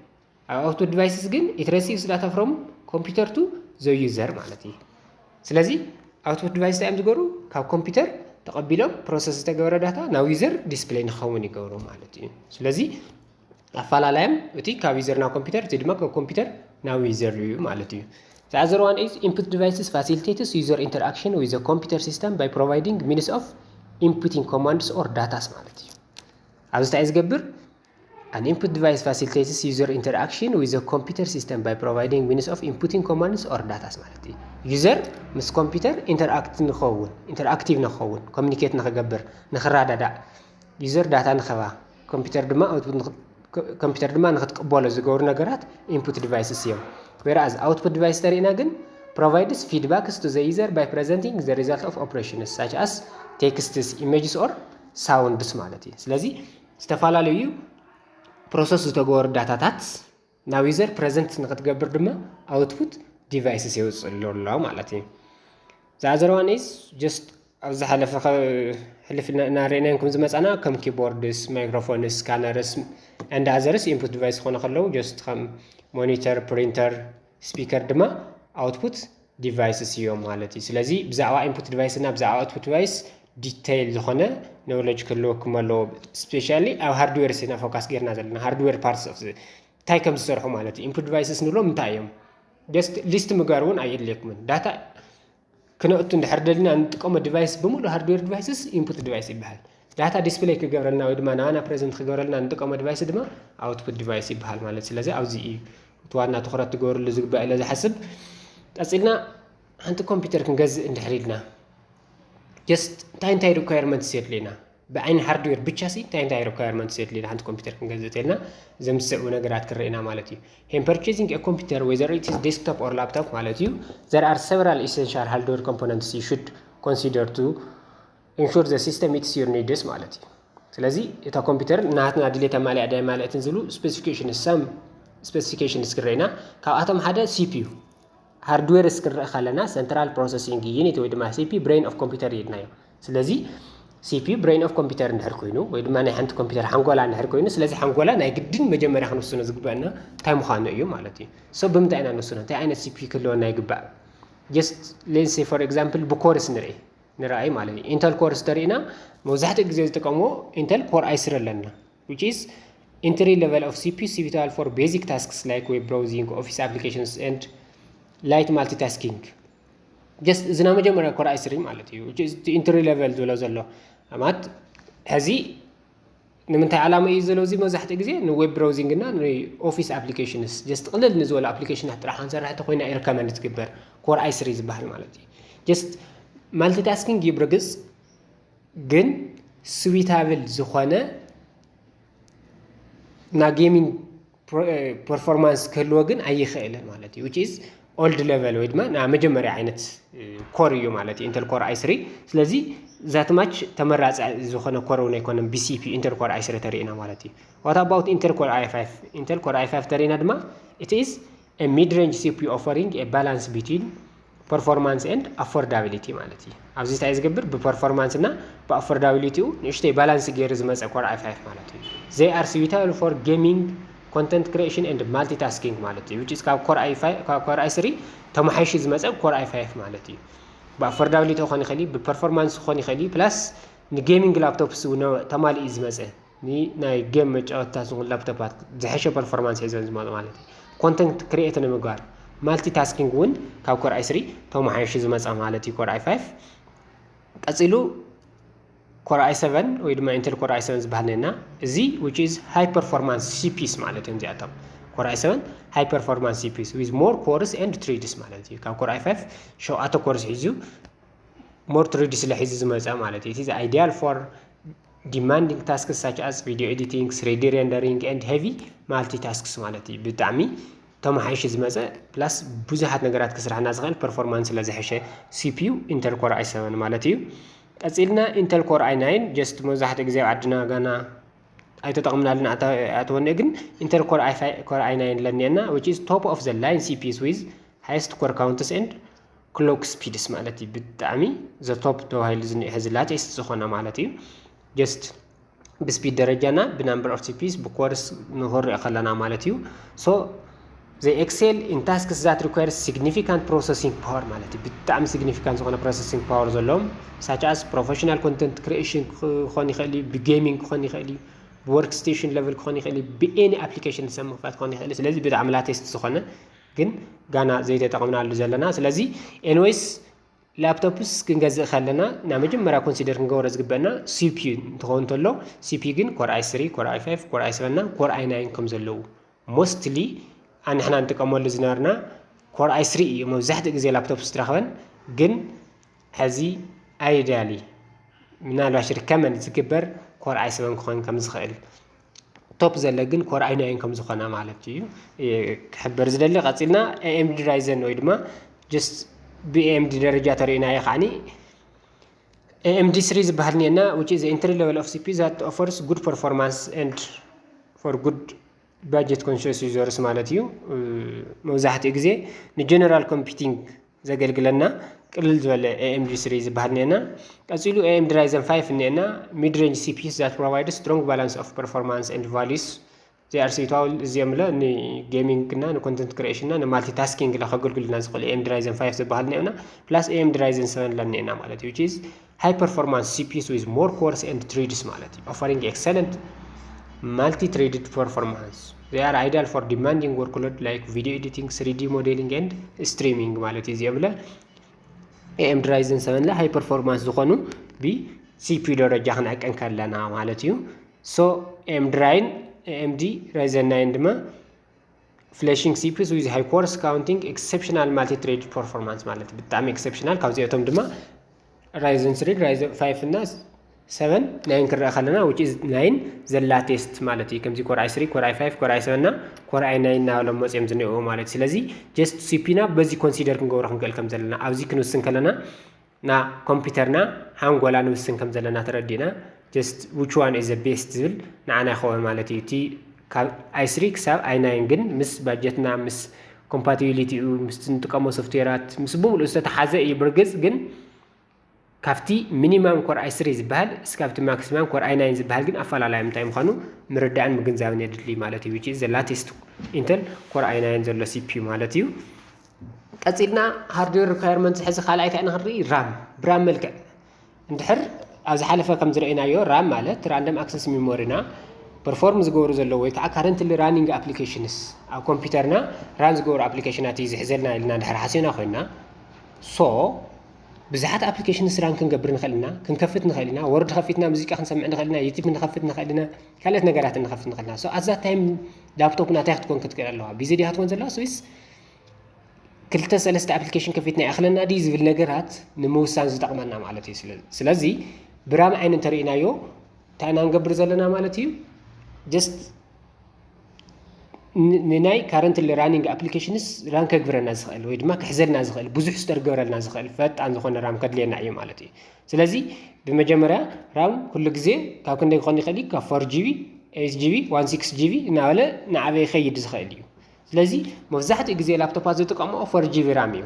ኣብ ኣውትፑት ዲቫይስስ ግን it receives data from computer to the user ማለት እዩ። ስለዚ ኣውትፑት ዲቫይስ እንታይ እዮም ዝገብሩ? ካብ ኮምፒውተር ተቐቢሎም ፕሮሰስ ዝተገበረ ዳታ ናብ ዩዘር ዲስፕሌይ ንክኸውን ይገብሩ ማለት እዩ። ስለዚ ኣፈላለዮም እቲ ካብ ዩዘር ናብ ኮምፒውተር እቲ ድማ ካብ ኮምፒውተር ናብ ዩዘር እዩ ማለት እዩ። The other one is input devices facilitates user interaction with the computer system by providing means of inputting commands or datas ማለት እዩ። ኣብዚ እንታይ ዝገብር? An input device facilitates user interaction with the computer system by providing means of inputting commands or datas ማለት እዩ። ዩዘር ምስ ኮምፒውተር ኢንተርኣክት ንኸውን ኢንተርኣክቲቭ ንኸውን ኮሚኒኬት ንክገብር ንክረዳዳእ ዩዘር ዳታ ንክህባ ኮምፒውተር ድማ ኮምፒውተር ድማ ንክትቅበሎ ዝገብሩ ነገራት ኢንፑት ዲቫይስስ እዮም። Whereas ኣውትፑት ዲቫይስ ተሪእና ግን provides feedbacks to the user by presenting the result of operations such as texts, images or sounds ማለት እዩ። ስለዚ ዝተፈላለዩ ፕሮሰስ ዝተገበሩ ዳታታት ናብ ዩዘር ፕረዘንት ንክትገብር ድማ ኣውትፑት ዲቫይስስ የውፅእ ኣሎ ማለት እዩ። The other one is just ኣብ ዝሓለፈ ሕልፍ እናረእናንኩም ዝመፃና ከም ኪቦርድስ፣ ማይክሮፎንስ፣ ስካነርስ and others input device ክኾኑ ከለዉ just ከም ሞኒተር፣ ፕሪንተር፣ ስፒከር ድማ ኣውትፑት ዲቫይስስ እዮም ማለት እዩ። ስለዚ ብዛዕባ ኢንፑት ዲቫይስ እና ብዛዕባ ኣውትፑት ዲቫይስ ዲቴይል ዝኾነ ኖውለጅ ክህልወኩም ኣለዎ። ስፔሻሊ ኣብ ሃርድዌር ሲና ፎካስ ጌርና ዘለና ሃርድዌር ፓርትስ ኦፍ እንታይ ከም ዝሰርሑ ማለት እዩ። ኢንፑት ዲቫይስስ ንብሎም እንታይ እዮም? ጀስት ሊስት ምግባር እውን ኣየድልየኩምን። ዳታ ክነእቱ እንድሕር ደሊና እንጥቀሞ ዲቫይስ ብምሉእ ሃርድዌር ዲቫይስስ ኢንፑት ዲቫይስ ይበሃል። ዳታ ዲስፕሌይ ክገብረልና ወይ ድማ ናባና ፕሬዘንት ክገብረልና እንጥቀሞ ዲቫይስ ድማ ኣውትፑት ዲቫይስ ይበሃል ማለት። ስለዚ ኣብዚ እዩ እቲ ዋና ትኹረት ትገብርሉ ዝግባእ ኢለ ዝሓስብ። ቀፂልና ሓንቲ ኮምፒውተር ክንገዝእ እንድሕር ኢልና ጀስት እንታይ እንታይ ሪኳየርመንትስ የድልየና? ብዓይኒ ሃርድዌር ብቻ ሲ እንታይ እንታይ ሪኳየርመንትስ የድልየና ሓንቲ ኮምፒውተር ክንገዝእ ተልና ዘምስዕቡ ነገራት ክረኢና ማለት እዩ። When purchasing a computer whether it is desktop or laptop ማለት እዩ there are several essential hardware components you should consider to ensure the system meets your needs ማለት እዩ። ስለዚ እታ ኮምፒውተር ናትና ድሌት ኣማሊኣ ዳይ ማለትን ዝብሉ specification some specification እስክረኢና ካብኣቶም ሓደ CPU ሃርድዌር እስክንርኢ ከለና central processing unit ወይ ድማ CPU brain of computer ኢልናዮ። ስለዚ CPU brain of computer እንድሕር ኮይኑ ወይ ድማ ናይ ሓንቲ ኮምፒውተር ሓንጎላ እንድሕር ኮይኑ ስለዚ ሓንጎላ ናይ ግድን መጀመርያ ክንውስኖ ዝግበአና እንታይ ምዃኑ እዩ ማለት እዩ። So ብምንታይ ኢና ንውስኖ? እንታይ ዓይነት CPU ክህልወና ይግባእ? Just let's say for example ብኮርስ ንርኢ ንረኣይ ማለት እዩ። Intel ኮርስ ተሪእና መብዛሕትኡ ግዜ ዝጥቀምዎ Intel Core i three ኣለና which is entry level of CPU suitable for basic tasks like web browsing, office applications and light multitasking። Just እዚ ናይ መጀመርያ Core i three ማለት እዩ። Entry level ዝብሎ ዘሎ ማለት ሕዚ ንምንታይ ዓላማ እዩ ዘሎ እዚ መብዛሕትኡ ግዜ ንዌብ ብራውዚንግ እና ንኦፊስ ኣፕሊኬሽንስ just ቅልል ንዝበሉ ኣፕሊኬሽናት ጥራሕ ክንሰርሕ ተኮይና recommend ትግበር Core i three ዝበሃል ማለት እዩ። Just multitasking ይብርግፅ ግን suitable ዝኾነ ናይ gaming performance ክህልዎ ግን ኣይኽእልን ማለት እዩ። Which is old level ወይ ድማ ናይ መጀመርያ ዓይነት core እዩ ማለት እዩ Intel Core i three። ስለዚ that much ተመራፂ ዝኾነ core እውን ኣይኮነን ብ CPU Intel Core i three ተሪእና ማለት እዩ። What about Intel Core i five? Intel Core i five ተሪእና ድማ it is a mid-range CPU offering a balance between performance and affordability ማለት እዩ። ኣብዚ እንታይ ዝገብር ብ performance እና ብ affordability ኡ ንእሽተይ balance ገይሩ ዝመፀ Core i five ማለት እዩ። They are suitable for gaming, content creation and multitasking ማለት እዩ። Which is ካብ Core i5 ካብ Core i three ተመሓይሹ ዝመፀ Core i five ማለት እዩ። ብ affordability ክኾን ይኽእል እዩ፣ ብ performance ክኾን ይኽእል እዩ፣ plus ን gaming laptops እውን ተማሊኡ ዝመፀ ናይ game መጫወትታ ዝኾኑ ላፕቶፓት ዝሐሸ performance ሒዘን ዝመፁ ማለት እዩ። Content create ንምግባር multitasking እውን ካብ Core i three ተመሓይሹ ዝመፀ ማለት እዩ Core i five። ቀፂሉ Core i seven ወይ ድማ Intel Core i seven ዝበሃል ነና እዚ which is high performance CPUs ማለት እዮም እዚኣቶም። Core i seven high performance CPUs with more cores and threads ማለት እዩ። ካብ Core i five ሸውዓተ cores ሒዙ more threads ስለ ሒዙ ዝመፀ ማለት እዩ። It is ideal for demanding tasks such as video editing, three D rendering and heavy multitasks ማለት እዩ። ብጣዕሚ ተመሓይሹ ዝመፀ plus ብዙሓት ነገራት ክስራሕና ዝኽእል performance ስለ ዝሐሸ CPU Intel Core i seven ማለት እዩ። ቀፂልና Intel Core i nine just መብዛሕትኡ ግዜ ኣብ ዓድና ጋና ኣይተጠቕምናሉን ኣተወኒ ግን Intel Core i nine ለኒአና which is top of the line CPUs with highest core counts and clock speeds ማለት እዩ። ብጣዕሚ the top ተባሂሉ ዝኒአ ሕዚ latest ዝኾነ ማለት እዩ። Just ብ speed ደረጃና ብ number of CPUs ብ cores ንኽንሪኦ ከለና ማለት እዩ። So they excel in tasks that require significant processing power ማለት እዩ። ብጣዕሚ significant ዝኾነ processing power ዘለዎም such as professional content creation ክኾን ይኽእል እዩ፣ ብ gaming ክኾን ይኽእል እዩ፣ ብ workstation level ክኾን ይኽእል እዩ፣ ብ any application ሰብ ምኽፋት ክኾን ይኽእል እዩ። ስለዚ ብጣዕሚ latest ዝኾነ ግን ጋና ዘይተጠቐምናሉ ዘለና። ስለዚ anyways laptops ክንገዝእ ከለና ናይ መጀመርያ consider ክንገብሮ ዝግበአና CPU እንትኸውን እንተሎ CPU ግን Core i three, Core i five, Core i seven እና Core i nine ከም ዘለዉ mostly ኣንሕና ንጥቀመሉ ዝነበርና Core i three እዩ መብዛሕትኡ ግዜ laptops ትረኽበን። ግን ሕዚ ideally ምናልባሽ recommend ዝግበር Core i seven ክኾን ከም ዝኽእል top ዘለ ግን Core i nine ከም ዝኾነ ማለት እዩ ክሕበር ዝደሊ። ቀፂልና AMD Ryzen ወይ ድማ just ብ AMD ደረጃ ተሪእናዮ ከዓኒ AMD three ዝበሃል እኒአና which is entry level of CPU that offers good performance and for good budget conscious users ማለት እዩ። መብዛሕትኡ ግዜ ን general computing ዘገልግለና ቅልል ዝበለ AMD three ዝበሃል እኒአና። ቀፂሉ AMD Ryzen five እኒአና mid range CPUs that provide strong balance of performance and values they are suitable እዚኦም ለ ን gaming እና ን content creation እና ን multitasking ለ ከገልግሉና ዝኽእሉ AMD Ryzen five ዝበሃል እኒአና plus AMD Ryzen seven ለ እኒአና ማለት እዩ which is high performance CPUs with more cores and threads ማለት እዩ offering excellent multi-threaded performance they are ideal for demanding workload like video editing three D modeling and streaming ማለት እዩ እዚኦም ለ AMD Ryzen seven ለ high performance ዝኾኑ ብ CPU ደረጃ ክንዕቀን ከለና ማለት እዩ። So AMD Ryzen AMD Ryzen nine ድማ flashing CPUs with high cores counting exceptional multi-thread performance ማለት ብጣዕሚ exceptional ካብዚኣቶም ድማ Ryzen three Ryzen five እና seven nine ክንረኢ ከለና which is nine the latest ማለት እዩ ከምዚ Core i three Core i five Core i seven እና Core i nine እናበሎም መፅዮም ዝኒአው ማለት እዩ ስለዚ just CPU ና በዚ consider ክንገብሮ ክንክእል ከም ዘለና ኣብዚ ክንውስን ከለና ና ኮምፒውተርና ሓንጎላ ንውስን ከም ዘለና ተረዲእና just which one is the best ዝብል ንዓና ይኸውን ማለት እዩ። እቲ ካብ i three ክሳብ i nine ግን ምስ ባጀትና፣ ምስ ኮምፓቲቢሊቲኡ፣ ምስ እንጥቀሞ ሶፍትዌራት፣ ምስ ብምሉእ ዝተተሓዘ እዩ። ብርግጽ ግን ካብቲ ሚኒማም ኮር i three ዝበሃል እስካብቲ ማክሲማም ኮር i nine ዝበሃል ግን ኣፈላላዮም እንታይ ምዃኑ ምርዳእን ምግንዛብን የድሊ ማለት እዩ። Which is the latest Intel ኮር i nine ዘሎ ሲፒዩ ማለት እዩ። ቀፂልና ሃርድዌር ሪኳየርመንት ሕዚ ካልኣይ እንታይ ኢና ክንርኢ? ራም። ብራም መልክዕ እንድሕር ኣብ ዝሓለፈ ከም ዝረእናዮ ራም ማለት ራንደም ኣክሰስ ሚሞሪና ፐርፎርም ዝገብሩ ዘለዉ ወይ ከዓ ካረንትሊ ራኒንግ ኣፕሊኬሽንስ ኣብ ኮምፒውተርና ራን ዝገብሩ ኣፕሊኬሽናት እዩ ዝሕዘልና ኢልና እንድሕር ሓሲብና ኮይና ሶ ብዙሓት ኣፕሊኬሽንስ ራን ክንገብር ንኽእል ኢና፣ ክንከፍት ንኽእል ኢና፣ ወርድ ከፊትና ሙዚቃ ክንሰምዕ ንኽእል ኢና፣ ዩቲብ ንኸፍት ንኽእል ኢና፣ ካልኦት ነገራት ንኸፍት ንኽእል ኢና። So ኣዛ ታይም ላፕቶፕ ናታይ ክትኮን ክትክእል ኣለዋ። ቢዚ ድያ ክትኮን ዘለዋ ስዊስ ክልተ ሰለስተ ኣፕሊኬሽን ከፊትና ይኣኽለና ድዩ ዝብል ነገራት ንምውሳን ዝጠቕመና ማለት እዩ። ስለዚ ብራም ዓይኒ እንተርእናዮ እንታይ ኢና ንገብር ዘለና ማለት እዩ? Just ንናይ ካረንትሊ ራኒንግ ኣፕሊኬሽንስ ራን ከግብረና ዝኽእል ወይ ድማ ክሕዘልና ዝኽእል ብዙሕ ስቶር ክገብረልና ዝኽእል ፈጣን ዝኾነ ራም ከድልየና እዩ ማለት እዩ። ስለዚ ብመጀመርያ ራም ኩሉ ግዜ ካብ ክንደይ ክኾን ይኽእል እዩ? ካብ ፎር ጂቢ፣ ኤይት ጂቢ፣ ዋን ሲክስ ጂቢ እናበለ ንዓበይ ይኸይድ ዝኽእል እዩ። ስለዚ መብዛሕትኡ ግዜ ላፕቶፓት ዝጥቀምኦ ፎር ጂቢ ራም እዩ።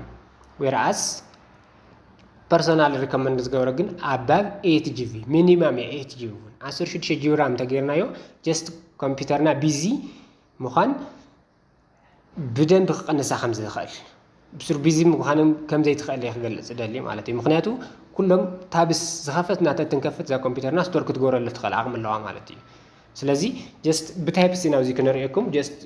ዌርኣስ ፐርሶናል ሪኮመንድ ዝገብሮ ግን ኣባብ ኤይት ጂቢ ሚኒማም እዩ። ኤይት ጂቢ እውን ዓሰርተ ሽዱሽተ ጂቢ ራም እንተገይርናዮ ጀስት ኮምፒውተርና ቢዚ ምዃን ብደንብ ክቐንሳ ከም ዝኽእል ብሱር ቢዚ ምዃኖም ከም ዘይትኽእል እየ ክገልፅ ደሊ ማለት እዩ። ምክንያቱ ኩሎም ታብስ ዝኸፈትና ተትንከፍት እዛ ኮምፒውተርና ስቶር ክትገብረሉ ትኽእል ዓቕሚ ኣለዋ ማለት እዩ። ስለዚ ጀስት ብታይፕ ሲ ናብዚ ክነርእየኩም ጀስት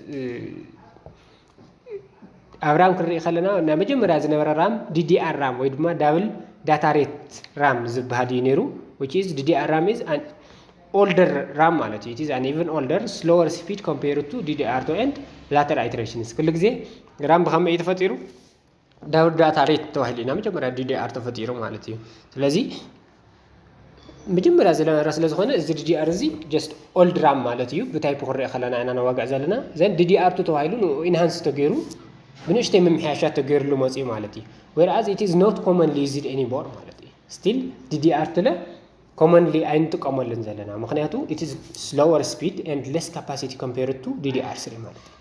ኣብ ራም ክንርኢ ከለና ናይ መጀመርያ ዝነበረ ራም ዲዲኣር ራም ወይ ድማ ዳብል ዳታ ሬት ራም ዝበሃል እዩ ነይሩ። Which is ዲዲኣር ራም is an older ራም ማለት እዩ። It is an even older slower speed compared to ዲዲኣር ቱ and later iterations። ኩሉ ግዜ ራም ብኸመይ እዩ ተፈጢሩ? ዳብል ዳታ ሬት ተባሂሉ ኢና መጀመርያ ዲዲኣር ተፈጢሩ ማለት እዩ። ስለዚ መጀመርያ ዝነበረ ስለ ዝኾነ እዚ ዲዲኣር እዚ ጀስት ኦልድ ራም ማለት እዩ። ብታይፕ ክንሪኦ ከለና ኢና ነዋግዕ ዘለና። ዘን ዲዲኣር ቱ ተባሂሉ ንኡ ኢንሃንስ ተገይሩ ብንእሽተይ ምምሕያሻት ተገይሩሉ መፅኡ ማለት እዩ። Whereas it is not commonly used anymore ማለት እዩ። ስቲል ዲዲኣር ቱ ለ ኮመንሊ ኣይንጥቀመሉን ዘለና፣ ምክንያቱ it is slower speed and less capacity compared to ዲዲኣር ስሪ ማለት እዩ።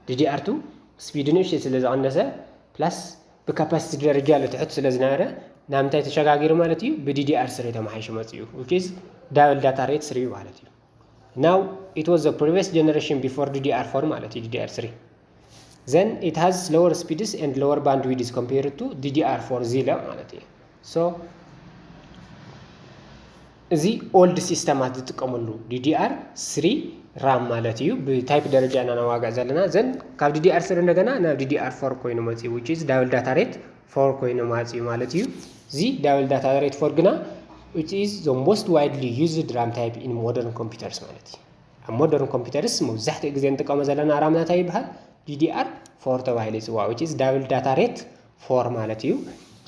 ዲዲኣር ቱ ስፒድ ንእሽተይ ስለ ዝቐነሰ ፕላስ ብካፓሲቲ ደረጃ ልትሕት ስለ ዝነበረ ናብ ምንታይ ተሸጋጊሩ ማለት እዩ? ብዲዲኣር ስሪ ተመሓይሹ መፅኡ፣ which is double data rate ስሪ ማለት እዩ። Now it was the previous generation before ዲዲኣር ፎር ማለት እዩ። ዲዲኣር ስሪ then it has slower speeds and lower bandwidth compared to ዲዲኣር ፎር ዚለ ማለት እዩ። So እዚ ኦልድ ሲስተማት ዝጥቀመሉ ዲዲኣር ስሪ ራም ማለት እዩ። ብታይፕ ደረጃ ኢና ነዋግዕ ዘለና። ዘን ካብ ዲዲኣር ስሪ እንደገና ናብ ዲዲኣር ፎር ኮይኑ መፅኡ፣ which is double data rate ፎር ኮይኑ መፅኡ ማለት እዩ። እዚ double data rate ፎር ግና it is the most widely used ራም ታይፕ in modern computers ማለት እዩ። ኣብ ሞደርን ኮምፒውተርስ መብዛሕትኡ ግዜ እንጥቀሞ ዘለና ራም እንታይ ይበሃል? ዲዲኣር ፎር ተባሂሉ ይፅዋዕ፣ which is double data rate ፎር ማለት እዩ።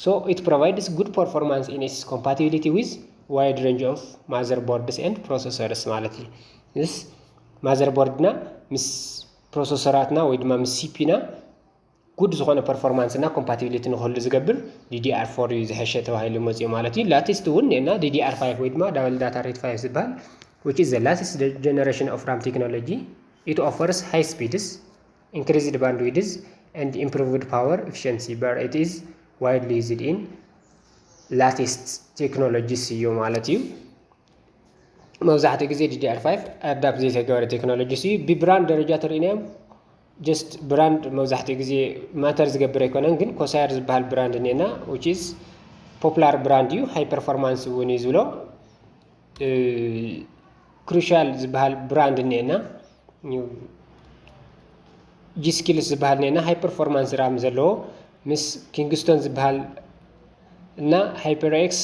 So it provides good performance in its compatibility with wide range of motherboards and processors ማለት እዩ። ምስ ማዘርቦርድና ምስ ፕሮሰሰራትና ወይ ድማ ምስ ሲፒና ጉድ ዝኾነ ፐርፎርማንስ እና ኮምፓቲቢሊቲ ንክህሉ ዝገብር ዲዲኣር ፎር እዩ ዝሐሸ ተባሂሉ መፅኡ ማለት እዩ። ላቴስት እውን እና ዲዲኣር ፋይቭ ወይ ድማ ዳብል ዳታ ሬት ፋይቭ ዝበሃል which is the latest generation of ራም technology. It offers high speeds, increased bandwidth and improved power efficiency, but it is widely used in latest technologies እዩ ማለት እዩ። መብዛሕትኡ ግዜ ዲዲኣር ፋይቭ ኣዳፕት ዘይተገበረ ቴክኖሎጂ እዩ። ብብራንድ ደረጃ ተርእናዮም ጀስት ብራንድ መብዛሕትኡ ግዜ ማተር ዝገብር ኣይኮነን፣ ግን ኮሳየር ዝበሃል ብራንድ እኒና which is ፖፑላር ብራንድ እዩ። ሃይ ፐርፎርማንስ እውን እዩ ዝብሎ። ክሩሻል ዝበሃል ብራንድ እኒና ጂስኪልስ ዝበሃል እኒና ሃይ ፐርፎርማንስ ራም ዘለዎ ምስ ኪንግስቶን ዝበሃል እና ሃይፐር ኤክስ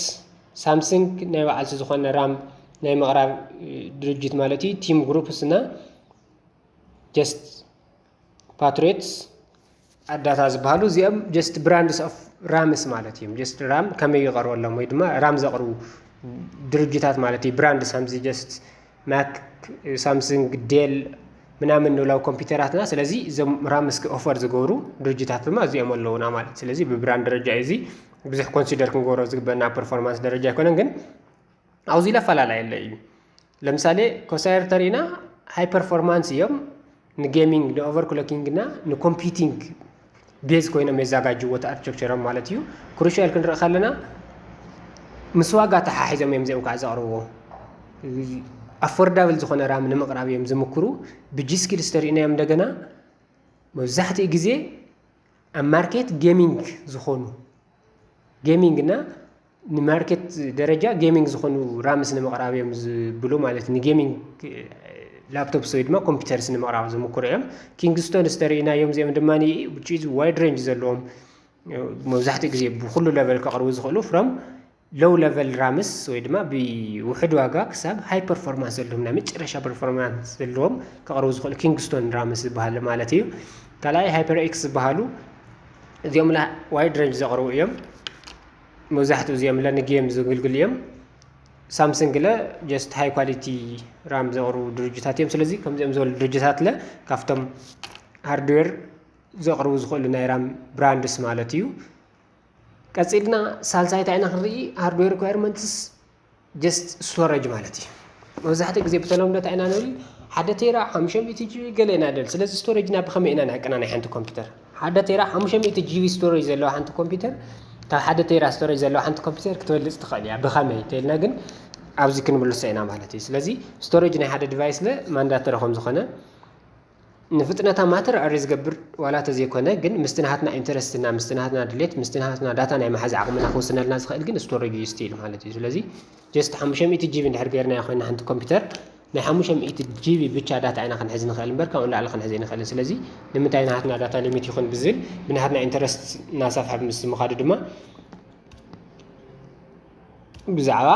ሳምሰንግ ናይ በዓልቲ ዝኾነ ራም ናይ ምቕራብ ድርጅት ማለት እዩ። ቲም ግሩፕስ እና ጀስት ፓትሪዮትስ ኣዳታ ዝበሃሉ እዚኦም ጀስት ብራንድስ ኦፍ ራምስ ማለት እዮም። ጀስት ራም ከመይ ይቐርበሎም ወይ ድማ ራም ዘቕርቡ ድርጅታት ማለት እዩ። ብራንድስ ከምዚ ጀስት ማክ፣ ሳምሰንግ፣ ዴል ምናምን ንብላው ኮምፒውተራትና። ስለዚ እዞም ራምስ ኦፈር ዝገብሩ ድርጅታት ድማ እዚኦም ኣለውና ማለት። ስለዚ ብብራንድ ደረጃ እዩ እዚ ብዙሕ ኮንሲደር ክንገብሮ ዝግበና ፐርፎርማንስ ደረጃ ኣይኮነን፣ ግን ኣብዚ ለፈላለየለ እዩ። ለምሳሌ ኮሳየር ተሪእና ሃይ ፐርፎርማንስ እዮም። ንጌሚንግ ንኦቨርክሎኪንግ እና ንኮምፒቲንግ ቤዝ ኮይኖም የዘጋጅዎ ኣርኪቴክቸሮም ማለት እዩ። ክሩሻል ክንርኢ ከለና ምስ ዋጋ ተሓሒዞም እዮም እዚኦም ከዓ ዘቕርብዎ። ኣፎርዳብል ዝኾነ ራም ንምቕራብ እዮም ዝምክሩ። ብጂ ስኪልስ ተሪእናዮም እንደገና መብዛሕትኡ ግዜ ኣብ ማርኬት ጌሚንግ ዝኾኑ ጌሚንግ እና ንማርኬት ደረጃ ጌሚንግ ዝኾኑ ራምስ ንምቕራብ እዮም ዝብሉ ማለት ንጌሚንግ ላፕቶፕስ ወይ ድማ ኮምፒውተርስ ንምቕራብ ዝምክሩ እዮም። ኪንግስቶንስ ተሪእናዮም እዚኦም ድማ ዋይድ ሬንጅ ዘለዎም መብዛሕትኡ ግዜ ብኩሉ ለቨል ከቕርቡ ዝኽእሉ ፍሮም ሎው ለቨል ራምስ ወይ ድማ ብውሕድ ዋጋ ክሳብ ሃይ ፐርፎርማንስ ዘለዎም ናይ መጨረሻ ፐርፎርማንስ ዘለዎም ከቕርቡ ዝኽእሉ ኪንግስቶን ራምስ ዝበሃል ማለት እዩ። ካልኣይ ሃይፐር ኤክስ ዝበሃሉ እዚኦም ላ ዋይድ ሬንጅ ዘቕርቡ እዮም። መብዛሕትኡ እዚኦም ለ ንጌም ዝግልግሉ እዮም። ሳምሰንግ ለ ጀስት ሃይ ኳሊቲ ራም ዘቕርቡ ድርጅታት እዮም። ስለዚ ከምዚኦም ዝበሉ ድርጅታት ለ ካብቶም ሃርድዌር ዘቕርቡ ዝኽእሉ ናይ ራም ብራንድስ ማለት እዩ። ቀፂልና ሳልሳይ እንታይ ኢና ክንርኢ? ሃርድዌር ሪኳየርመንትስ ጀስት ስቶሬጅ ማለት እዩ። መብዛሕትኡ ግዜ ብተለምዶ እንታይ ኢና ንብል? ሓደ ቴራ ሓሙሽተ ሚእቲ ጂቢ ገለ ኢና ንብል። ስለዚ ስቶሬጅና ብኸመይ ኢና ነዕቅና ናይ ሓንቲ ኮምፒውተር? ሓደ ቴራ ሓሙሽተ ሚእቲ ጂቢ ስቶሬጅ ዘለዋ ሓንቲ ኮምፒውተር ካብ ሓደ ቴራ ስቶሬጅ ዘለዋ ሓንቲ ኮምፒውተር ክትበልፅ ትኽእል እያ። ብኸመይ ተልና ግን ኣብዚ ክንምልሶ ኢና ማለት እዩ። ስለዚ ስቶሬጅ ናይ ሓደ ዲቫይስ ለ ማንዳተሪ ከም ዝኾነ ንፍጥነታ ማተር ኣሪ ዝገብር ዋላ ተዘይኮነ ግን ምስቲ ናሃትና ኢንተረስትና ምስቲ ናሃትና ድሌት ምስቲ ናሃትና ዳታ ናይ መሓዝ ዓቕምና ክውስነልና ዝኽእል ግን ስቶሬጅ እዩ ስቲል ማለት እዩ። ስለዚ ጀስት ሓሙሽተ ሚእቲ ጂቢ እንድሕር ገይርናዮ ኮይና ሓንቲ ኮምፒውተር ናይ ሓሙሽተ ሚእቲ ጂቢ ብቻ ዳታ ኢና ክንሕዝ ንኽእል እምበር ካብኡ ንላዕሊ ክንሕዝ ኣይንኽእልን። ስለዚ ንምንታይ ናሃትና ዳታ ሊሚት ይኹን ብዝብል ብናሃትና ኢንተረስት እናሰፍሐ ምስ ምኻዱ ድማ ብዛዕባ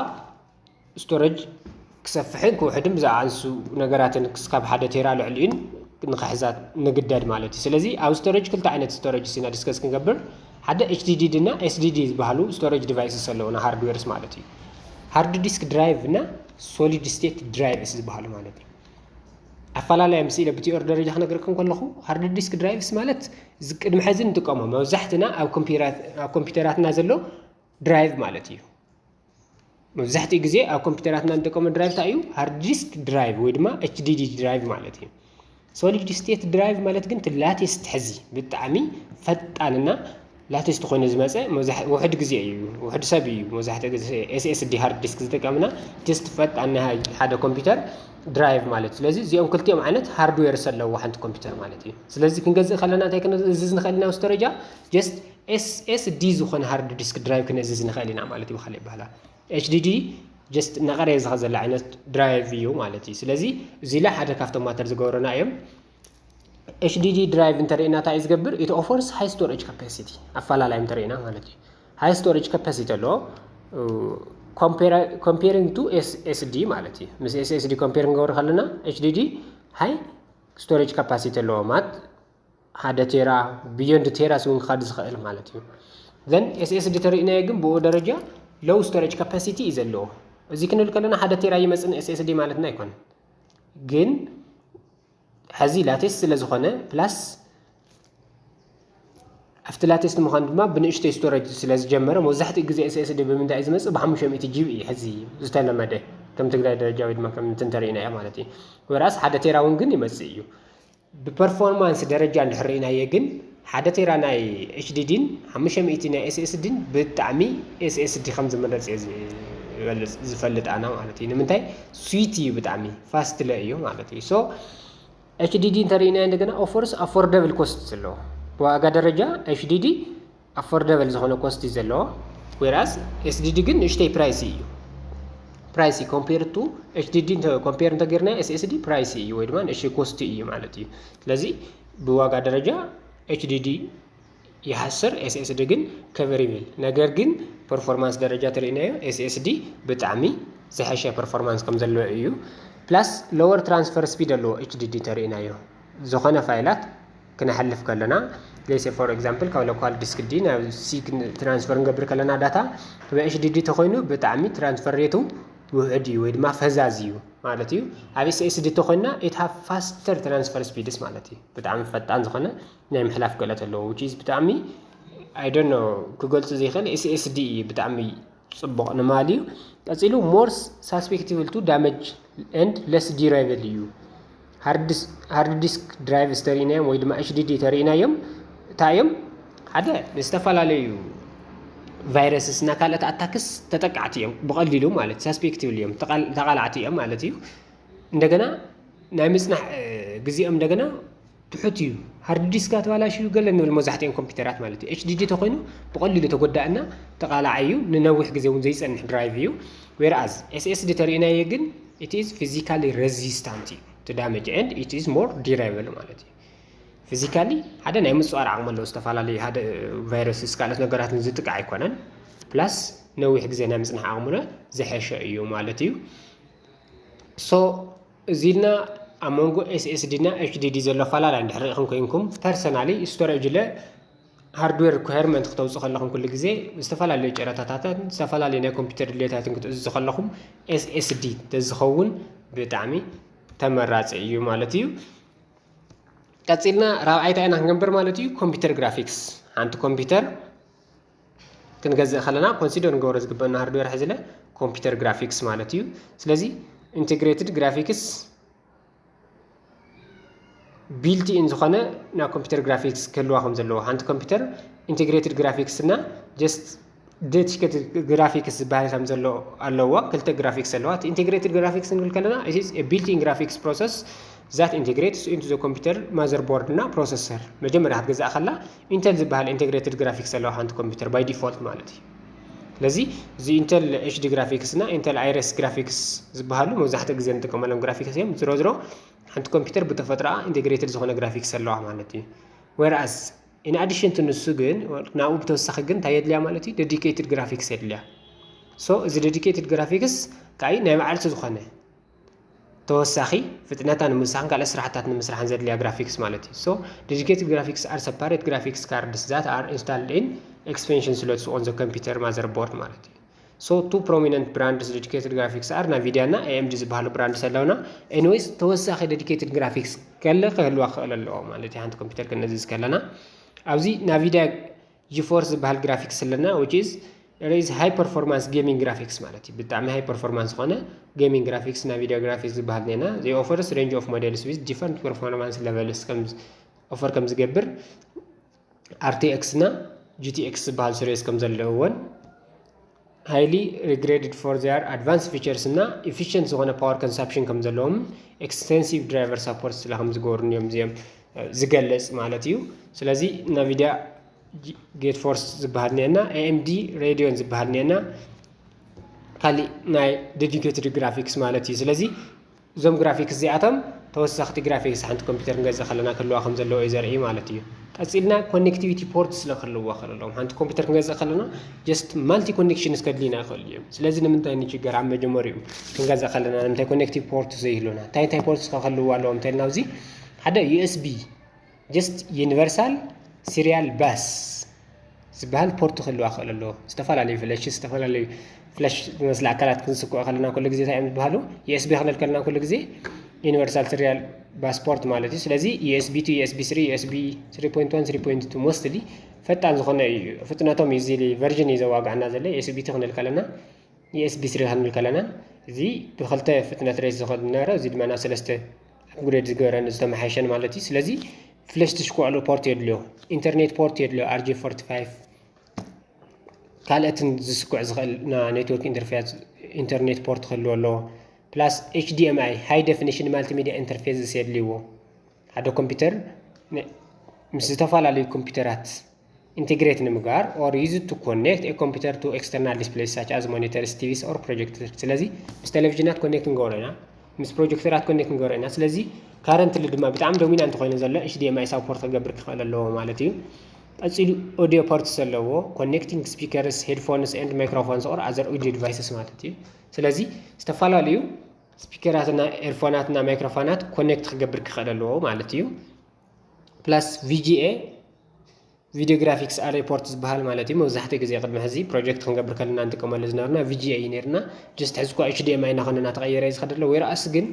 ስቶሬጅ ክሰፍሕን ክውሕድን ብዛዕባ ንሱ ነገራትን ክስካብ ሓደ ቴራ ልዕሊኡን ንኽሕዛ ንግደድ ማለት እዩ። ስለዚ ኣብ ስቶሬጅ ክልተ ዓይነት ስቶሬጅ ኢና ዲስከስ ክንገብር ሓደ ኤችዲዲ እና ኤስዲዲ ዝበሃሉ ስቶሬጅ ዲቫይስስ ኣለውና ሃርድዌርስ ማለት እዩ። ሃርድ ዲስክ ድራይቭ እና ሶሊድ ስቴት ድራይቭስ ዝበሃሉ ማለት እዩ። ኣፈላለዮም ስኢለ ብቲኦር ደረጃ ክነግረኩም ከለኹ ሃርድ ዲስክ ድራይቭስ ማለት ቅድሚ ሕዚ ንጥቀሞ መብዛሕትና ኣብ ኮምፒውተራትና ዘሎ ድራይቭ ማለት እዩ። መብዛሕትኡ ግዜ ኣብ ኮምፒውተራትና ንጥቀሞ ድራይቭ እንታይ እዩ? ሃርድ ዲስክ ድራይቭ ወይ ድማ ኤችዲዲ ድራይቭ ማለት እዩ። ሶሊድ ስቴት ድራይቭ ማለት ግን ላቴስት ሕዚ ብጣዕሚ ፈጣንና ላቴስት ኮይኑ ዝመፀ ውሕድ ግዜ እዩ። ውሕድ ሰብ እዩ መብዛሕትኡ ግዜ ኤስኤስዲ ሃርድ ዲስክ ዝጥቀምና ጀስት ፈጣን ናይ ሓደ ኮምፒውተር ድራይቭ ማለት። ስለዚ እዚኦም ክልቲኦም ዓይነት ሃርድዌርስ ኣለዎ ሓንቲ ኮምፒውተር ማለት እዩ። ስለዚ ክንገዝእ ከለና እንታይ ክንእዝዝ ንኽእል ኢና? ስቶሬጃ ጀስት ኤስኤስዲ ዝኾነ ሃርድ ዲስክ ድራይቭ ክንእዝዝ ንኽእል ኢና ማለት እዩ። ብካሊእ ኣበሃህላ ኤችዲዲ ጀስት እናቐረየ ዝኸ ዘላ ዓይነት ድራይቭ እዩ ማለት እዩ። ስለዚ እዚ ላ ሓደ ካብቶም ማተር ዝገብረና እዮም። ኤችዲዲ ድራይቭ እንተሪእና እንታይ እዩ ዝገብር? ኢት ኦፈርስ ሃይ ስቶሬጅ ካፓሲቲ ኣፈላላይ እንተሪእና ማለት እዩ። ሃይ ስቶሬጅ ካፓሲቲ ኣለዎ ኮምፔሪንግ ቱ ኤስኤስዲ ማለት እዩ። ምስ ኤስኤስዲ ኮምፔር ንገብር ከለና ኤችዲዲ ሃይ ስቶሬጅ ካፓሲቲ ኣለዎ ማለት ሓደ ቴራ ብዮንድ ቴራስ እውን ክኻድ ዝኽእል ማለት እዩ። ዘን ኤስኤስዲ ተሪእናዮ ግን ብኡ ደረጃ ሎው ስቶሬጅ ካፓሲቲ እዩ ዘለዎ። እዚ ክንብል ከለና ሓደ ቴራ ይመፅን ኤስኤስዲ ማለትና ኣይኮነ ግን ሕዚ ላቴስት ስለ ዝኾነ ፕላስ ኣብቲ ላቴስት ምዃን ድማ ብንእሽተይ ስቶሬጅ ስለ ዝጀመረ መብዛሕትኡ ግዜ ኤስኤስዲ ብምንታይ እዩ ዝመፅእ? ብሓሙሽተ ሚእቲ ጂቢ እዩ ሕዚ ዝተለመደ ከም ትግራይ ደረጃ ወይ ድማ ከም እንትን ተሪእናዮ ማለት እዩ። ወራስ ሓደ ቴራ እውን ግን ይመፅእ እዩ። ብፐርፎርማንስ ደረጃ እንድሕር ርኢናዮ ግን ሓደ ቴራ ናይ ኤችዲዲን ሓሙሽተ ሚእቲ ናይ ኤስኤስዲን ብጣዕሚ ኤስኤስዲ ከም ዝምረፅ እየ ዝፈልጥ ኣና ማለት እዩ። ንምንታይ? ስዊት እዩ ብጣዕሚ ፋስት ለ እዩ ማለት እዩ። ሶ ኤችዲዲ እንተሪእናዮ እንደገና ኦፈርስ ኣፎርደብል ኮስት ዘለዎ ብዋጋ ደረጃ ኤችዲዲ ኣፎርደብል ዝኾነ ኮስት እዩ ዘለዎ። ወይራስ ኤስዲዲ ግን ንእሽተይ ፕራይሲ እዩ። ፕራይሲ ኮምፔር ቱ ኤችዲዲ ኮምፔር እንተገርና ኤስኤስዲ ፕራይሲ እዩ ወይ ድማ ንእሽተይ ኮስት እዩ ማለት እዩ። ስለዚ ብዋጋ ደረጃ ኤችዲዲ ይሓስር ኤስኤስዲ ግን ከቨር ይብል። ነገር ግን ፐርፎርማንስ ደረጃ ተሪእናዮ ኤስኤስዲ ብጣዕሚ ዝሐሸ ፐርፎርማንስ ከም ዘለዎ እዩ። ፕላስ ሎወር ትራንስፈር ስፒድ ኣለዎ ኤችዲዲ ተሪእናዮ ዝኾነ ፋይላት ክነሕልፍ ከለና ሌሴ ፎር ኤግዛምፕል ካብ ሎካል ዲስክ ዲ ናብ ሲ ትራንስፈር ንገብር ከለና ዳታ ብኤችዲዲ ተኮይኑ ብጣዕሚ ትራንስፈር ሬቱ ውሕድ እዩ ወይ ድማ ፈዛዝ እዩ ማለት እዩ። ኣብ ኤስኤስዲ ተኮይና ኢት ሃቭ ፋስተር ትራንስፈር ስፒድስ ማለት እዩ። ብጣዕሚ ፈጣን ዝኾነ ናይ ምሕላፍ ክእለት ኣለዎ which is ብጣዕሚ I don't know ክገልፁ ዘይክእል ኤስኤስዲ እዩ ብጣዕሚ ፅቡቕ ንማል እዩ። ቀፂሉ more susceptible to damage and less durable እዩ። Hard disk drives ተሪእናዮም ወይ ድማ H D D ተሪእናዮም እንታይ እዮም? ሓደ ንዝተፈላለዩ ቫይረስስ እና ካልኦት ኣታክስ ተጠቃዕቲ እዮም፣ ብቐሊሉ ማለት ሳስፔክቲቭሊ እዮም፣ ተቓላዕቲ እዮም ማለት እዩ። እንደገና ናይ ምፅናሕ ግዜኦም እንደገና ትሑት እዩ። ሃርድ ዲስክ ኣተባላሽዩ ገለ ንብል መብዛሕትኦም ኮምፒውተራት ማለት እዩ። H D D ተኮይኑ ብቐሊሉ ተጎዳእና ተቓላዓይ እዩ፣ ንነዊሕ ግዜ እውን ዘይፀንሕ ድራይቭ እዩ። Whereas S S D ተሪእናዮ ግን it is physically resistant እዩ to damage and it is more durable ማለት እዩ። ፊዚካሊ ሓደ ናይ ምፅዋር ዓቕሚ ኣለዎ፣ ዝተፈላለዩ ሓደ ቫይረስስ ካልኦት ነገራትን ዝጥቃዕ ኣይኮነን። ፕላስ ነዊሕ ግዜ ናይ ምፅናሕ ዓቕሙና ዝሐሸ እዩ ማለት እዩ። So እዚ ኢልና ኣብ መንጎ S S D እና H D D ዘሎ ኣፈላላይ እንድሕር ርኢኹም ኮይንኩም ፐርሰናሊ ስቶሬጅ ለ ሃርድዌር ሪኳየርመንት ክተውፅኡ ከለኹም ኩሉ ግዜ ዝተፈላለዩ ጨረታታትን ዝተፈላለዩ ናይ ኮምፒውተር ድሌታትን ክትእዝዙ ከለኹም S S D ተዝኸውን ብጣዕሚ ተመራፂ እዩ ማለት እዩ። ቀፂልና ራብዓይ እንታይ ኢና ክንገብር ማለት እዩ? ኮምፒውተር ግራፊክስ። ሓንቲ ኮምፒውተር ክንገዝእ ከለና ኮንሲደር ንገብሮ ዝግበና ሃርድዌር ሕዚ ለ ኮምፒውተር ግራፊክስ ማለት እዩ። ስለዚ ኢንቴግሬትድ ግራፊክስ ቢልት ኢን ዝኾነ ናይ ኮምፒውተር ግራፊክስ ክህልዋ ከም ዘለዎ፣ ሓንቲ ኮምፒውተር ኢንቴግሬትድ ግራፊክስ እና ጀስት ዴዲኬትድ ግራፊክስ ዝበሃል ከም ዘሎ ኣለዎ። ክልተ ግራፊክስ ኣለዋ። እቲ ኢንቴግሬትድ ግራፊክስ ክንብል ከለና it is built in graphics process that integrates into the computer motherboard እና processor። መጀመርያ ክትገዝኣ ከላ ኢንተል ዝበሃል ኢንቴግሬትድ ግራፊክስ ኣለዋ ሓንቲ ኮምፒውተር ባይ ዲፎልት ማለት እዩ። ስለዚ እዚ ኢንተል ኤች ዲ ግራፊክስ እና ኢንተል ኣይረስ ግራፊክስ ዝበሃሉ መብዛሕትኡ ግዜ ንጥቀመሎም ግራፊክስ እዮም። ዝሮ ዝሮ ሓንቲ ኮምፒውተር ብተፈጥሮኣ ኢንቴግሬትድ ዝኾነ ግራፊክስ ኣለዋ ማለት እዩ። Whereas in addition to ንሱ ግን ናብኡ ብተወሳኺ ግን እንታይ የድልያ ማለት እዩ? ዴዲኬትድ ግራፊክስ የድልያ። So እዚ ዴዲኬትድ ግራፊክስ ካይ ናይ ባዕልቲ ዝኾነ ተወሳኺ ፍጥነታ ንምሳኽን ካልኦት ስራሕታት ንምስራሕን ዘድልያ ግራፊክስ ማለት እዩ። So dedicated graphics are separate graphics cards that are installed in expansion slots on the computer motherboard ማለት እዩ። So two prominent brands dedicated graphics are ናቪዲያ እና A M D ዝበሃሉ ብራንድስ ኣለውና። Anyways ተወሳኺ ዴዲኬትድ ግራፊክስ ከለ ክህልዋ ክኽእል ኣለዎ ማለት እዩ። ሓንቲ ኮምፒውተር ክንእዝዝ ከለና ኣብዚ ናቪዲያ ጂፎርስ ዝበሃል ግራፊክስ ኣለና which is is high performance gaming graphics ማለት እዩ። ብጣዕሚ ሃይ ፐርፎርማንስ ዝኾነ ጌሚንግ ግራፊክስ ናቪዲያ ግራፊክስ ዝበሃል ኔና። They offers range of models with different performance levels ኦፈር ከም ዝገብር R T X እና G T X ዝበሃል ስሬስ ከም ዘለዎን highly regarded for their advanced features እና efficient ዝኾነ power consumption ከም ዘለዎም extensive driver support ስለ ከም ዝገብሩን እዮም እዚኦም ዝገልጽ ማለት እዩ። ስለዚ ናቪዲያ ጌት ፎርስ ዝበሃል ኔና፣ A M D ሬዲዮን ዝበሃል ኔና፣ ካሊእ ናይ ዴዲኬትድ ግራፊክስ ማለት እዩ። ስለዚ እዞም ግራፊክስ እዚኣቶም ተወሰኽቲ ግራፊክስ ሓንቲ ኮምፒውተር ክንገዝእ ከለና ክህልዋ ከም ዘለዎ እዩ ዘርኢ ማለት እዩ። ቀፂልና ኮኔክቲቪቲ ፖርት ስለ ክህልዎ ክእል ኣለዎም። ሓንቲ ኮምፒውተር ክንገዝእ ከለና ጀስት ማልቲ ኮኔክሽንስ ከድልዩና ይኽእል እዮም። ስለዚ ንምንታይ ንችገር ኣብ መጀመሪኡ ክንገዝእ ከለና ንምንታይ ኮኔክቲቭ ፖርት ዘይህሉና? እንታይ እንታይ ፖርትስ ከ ክህልዎ ኣለዎም እንተልና ኣብዚ ሓደ ዩ ኤስ ቢ ጀስት ዩኒቨርሳል ሲሪያል ባስ ዝበሃል ፖርት ክህልዋ ክእል ኣለዎ። ዝተፈላለዩ ፍለሽ ዝተፈላለዩ ፍለሽ ዝመስለ ኣካላት ክንስክዖ ከለና ኩሉ ግዜ እንታይ እዮም ዝበሃሉ? ዩ ኤስ ቢ ክንብል ከለና ኩሉ ግዜ ዩኒቨርሳል ሲሪያል ባስ ፖርት ማለት እዩ። ስለዚ ዩ ኤስ ቢ ቱ፣ ዩ ኤስ ቢ ስሪ፣ ዩ ኤስ ቢ ስሪ ፖይንት ዋን፣ ስሪ ፖይንት ቱ ሞስትሊ ፈጣን ዝኾነ እዩ። ፍጥነቶም እዩ እዚ ቨርዥን እዩ ዘዋግዓና ዘሎ። ዩ ኤስ ቢ ቱ ክንብል ከለና ዩ ኤስ ቢ ስሪ ክንብል ከለና እዚ ብክልተ ፍጥነት ሬስ ዝኸድ ነበረ፣ እዚ ድማ ናብ ሰለስተ ኣፕግሬድ ዝገበረን ዝተመሓየሸን ማለት እዩ። ስለዚ ፍለሽ ትሽኩዐሉ ፖርት የድልዮ፣ ኢንተርኔት ፖርት የድልዮ፣ ኣር ጂ ፎርቲ ፋይቭ ካልኦትን ዝስኩዕ ዝኽእል ና ኔትወርክ ኢንተርፌስ ኢንተርኔት ፖርት ክህልዎ ኣለዎ። ፕላስ ኤች ዲ ኤም ኣይ ሃይ ዴፊኒሽን ማልቲሚዲያ ኢንተርፌስስ የድልይዎ። ሓደ ኮምፒውተር ን- ምስ ዝተፈላለዩ ኮምፒውተራት ኢንቴግሬት ንምግባር or use to connect a computer to external displays such as monitors, T Vs or projectors። ስለዚ ምስ ቴሌቪዥናት ኮኔክት ንገብሮ ኢና፣ ምስ ፕሮጀክተራት ኮኔክት ንገብሮ ኢና። ስለዚ ካረንትሊ ድማ ብጣዕሚ ዶሚናንት ኮይኑ ዘሎ ኤች ዲ ኤም ኣይ ሳፖርት ክገብር ክኽእል ኣለዎ ማለት እዩ። ቀፂሉ ኦዲዮ ፖርትስ ኣለዎ፣ connecting speakers, headphones and microphones or other audio devices ማለት እዩ። ስለዚ ዝተፈላለዩ ስፒከራትና፣ ኤርፎናትና፣ ማይክሮፎናት ኮኔክት ክገብር ክኽእል ኣለዎ ማለት እዩ። ፕላስ ቪ ጂ ኤ ቪዲዮ ግራፊክስ ኣሬ ፖርት ዝበሃል ማለት እዩ። መብዛሕትኡ ግዜ ቅድሚ ሕዚ ፕሮጀክት ክንገብር ከለና እንጥቀመሉ ዝነበርና ቪ ጂ ኤ እዩ ነርና። ጀስት ሕዚ እኳ ኤች ዲ ኤም ኣይ እናኾነ እናተቐየረ እዩ ዝኸድ ኣሎ። ወይ ረኣስ ግን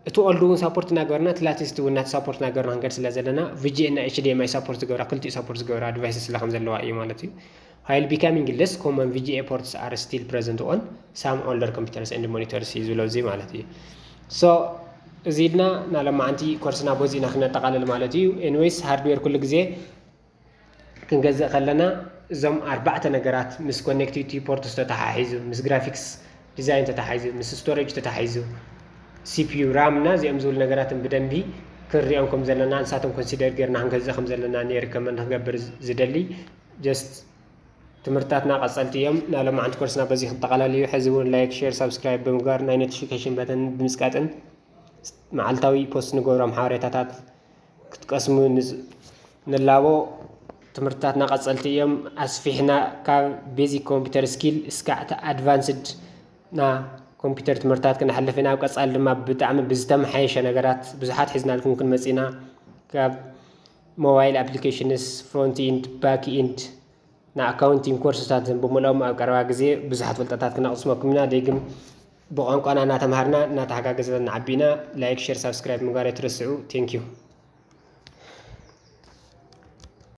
እቲ ኦልድ እውን ሳፖርት እናገበርና እቲ ላቴስት እውን እናተ ሳፖርት እናገበርና ክንከድ ስለ ዘለና ቪ ጂ ኤ እና ኤች ዲ ኤም ኣይ ሳፖርት ዝገብራ ክልቲኡ ሳፖርት ዝገብራ ዲቫይስ ስለ ከም ዘለዋ እዩ ማለት እዩ። While becoming less common, V G A ports are still present on some older computers and monitors እዩ ዝብሎ እዚ ማለት እዩ። So እዚ ኢልና ናሎማዓንቲ ኮርስና በዚ ኢና ክነጠቓልል ማለት እዩ። Anyways ሃርድዌር ኩሉ ግዜ ክንገዝእ ከለና እዞም ኣርባዕተ ነገራት ምስ ኮኔክቲቪቲ ፖርትስ ተተሓሒዙ፣ ምስ ግራፊክስ ዲዛይን ተተሓሒዙ፣ ምስ ስቶሬጅ ተተሓሒዙ፣ ሲፒዩ፣ ራም እና እዚኦም ዝብሉ ነገራትን ብደንቢ ክንሪኦም ከም ዘለና ንሳቶም ኮንሲደር ጌርና ክንገዝእ ከም ዘለና እየ ሪኮመንድ ክገብር ዝደሊ። Just ትምህርትታትና ቀጸልቲ እዮም። ናይ ሎማዓንቲ ኮርስና በዚ ክጠቓለል እዩ። ሕዚ እውን ላይክ፣ ሼር፣ ሳብስክራይብ ብምግባር ናይ ኖቲፊኬሽን በተን ብምጽቃጥን መዓልታዊ ፖስት ንገብሮም ሓበሬታታት ክትቀስሙ ንላቦ። ትምህርትታትና ቀጸልቲ እዮም። ኣስፊሕና ካብ ቤዚክ ኮምፒውተር ስኪል እስካዕ ኣድቫንስድ ና ኮምፒውተር ትምህርትታት ክነሕልፍ ኢና። ኣብ ቀጻሊ ድማ ብጣዕሚ ብዝተመሓየሸ ነገራት ብዙሓት ሒዝናልኩም ክንመጽእ ኢና። ካብ ሞባይል ኣፕሊኬሽንስ፣ ፍሮንት ኢንድ፣ ባክ ኢንድ፣ ንኣካውንቲንግ ኮርስታትን ብምልኦም ኣብ ቀረባ ግዜ ብዙሓት ፍልጠታት ክነቕስመኩም ኢና። ደጊም ብቋንቋና እናተምሃርና እናተሓጋገዝና ንዓቢ ኢና። ላይክ፣ ሼር፣ ሳብስክራይብ ምግባር ኣይትረስዑ። Thank you።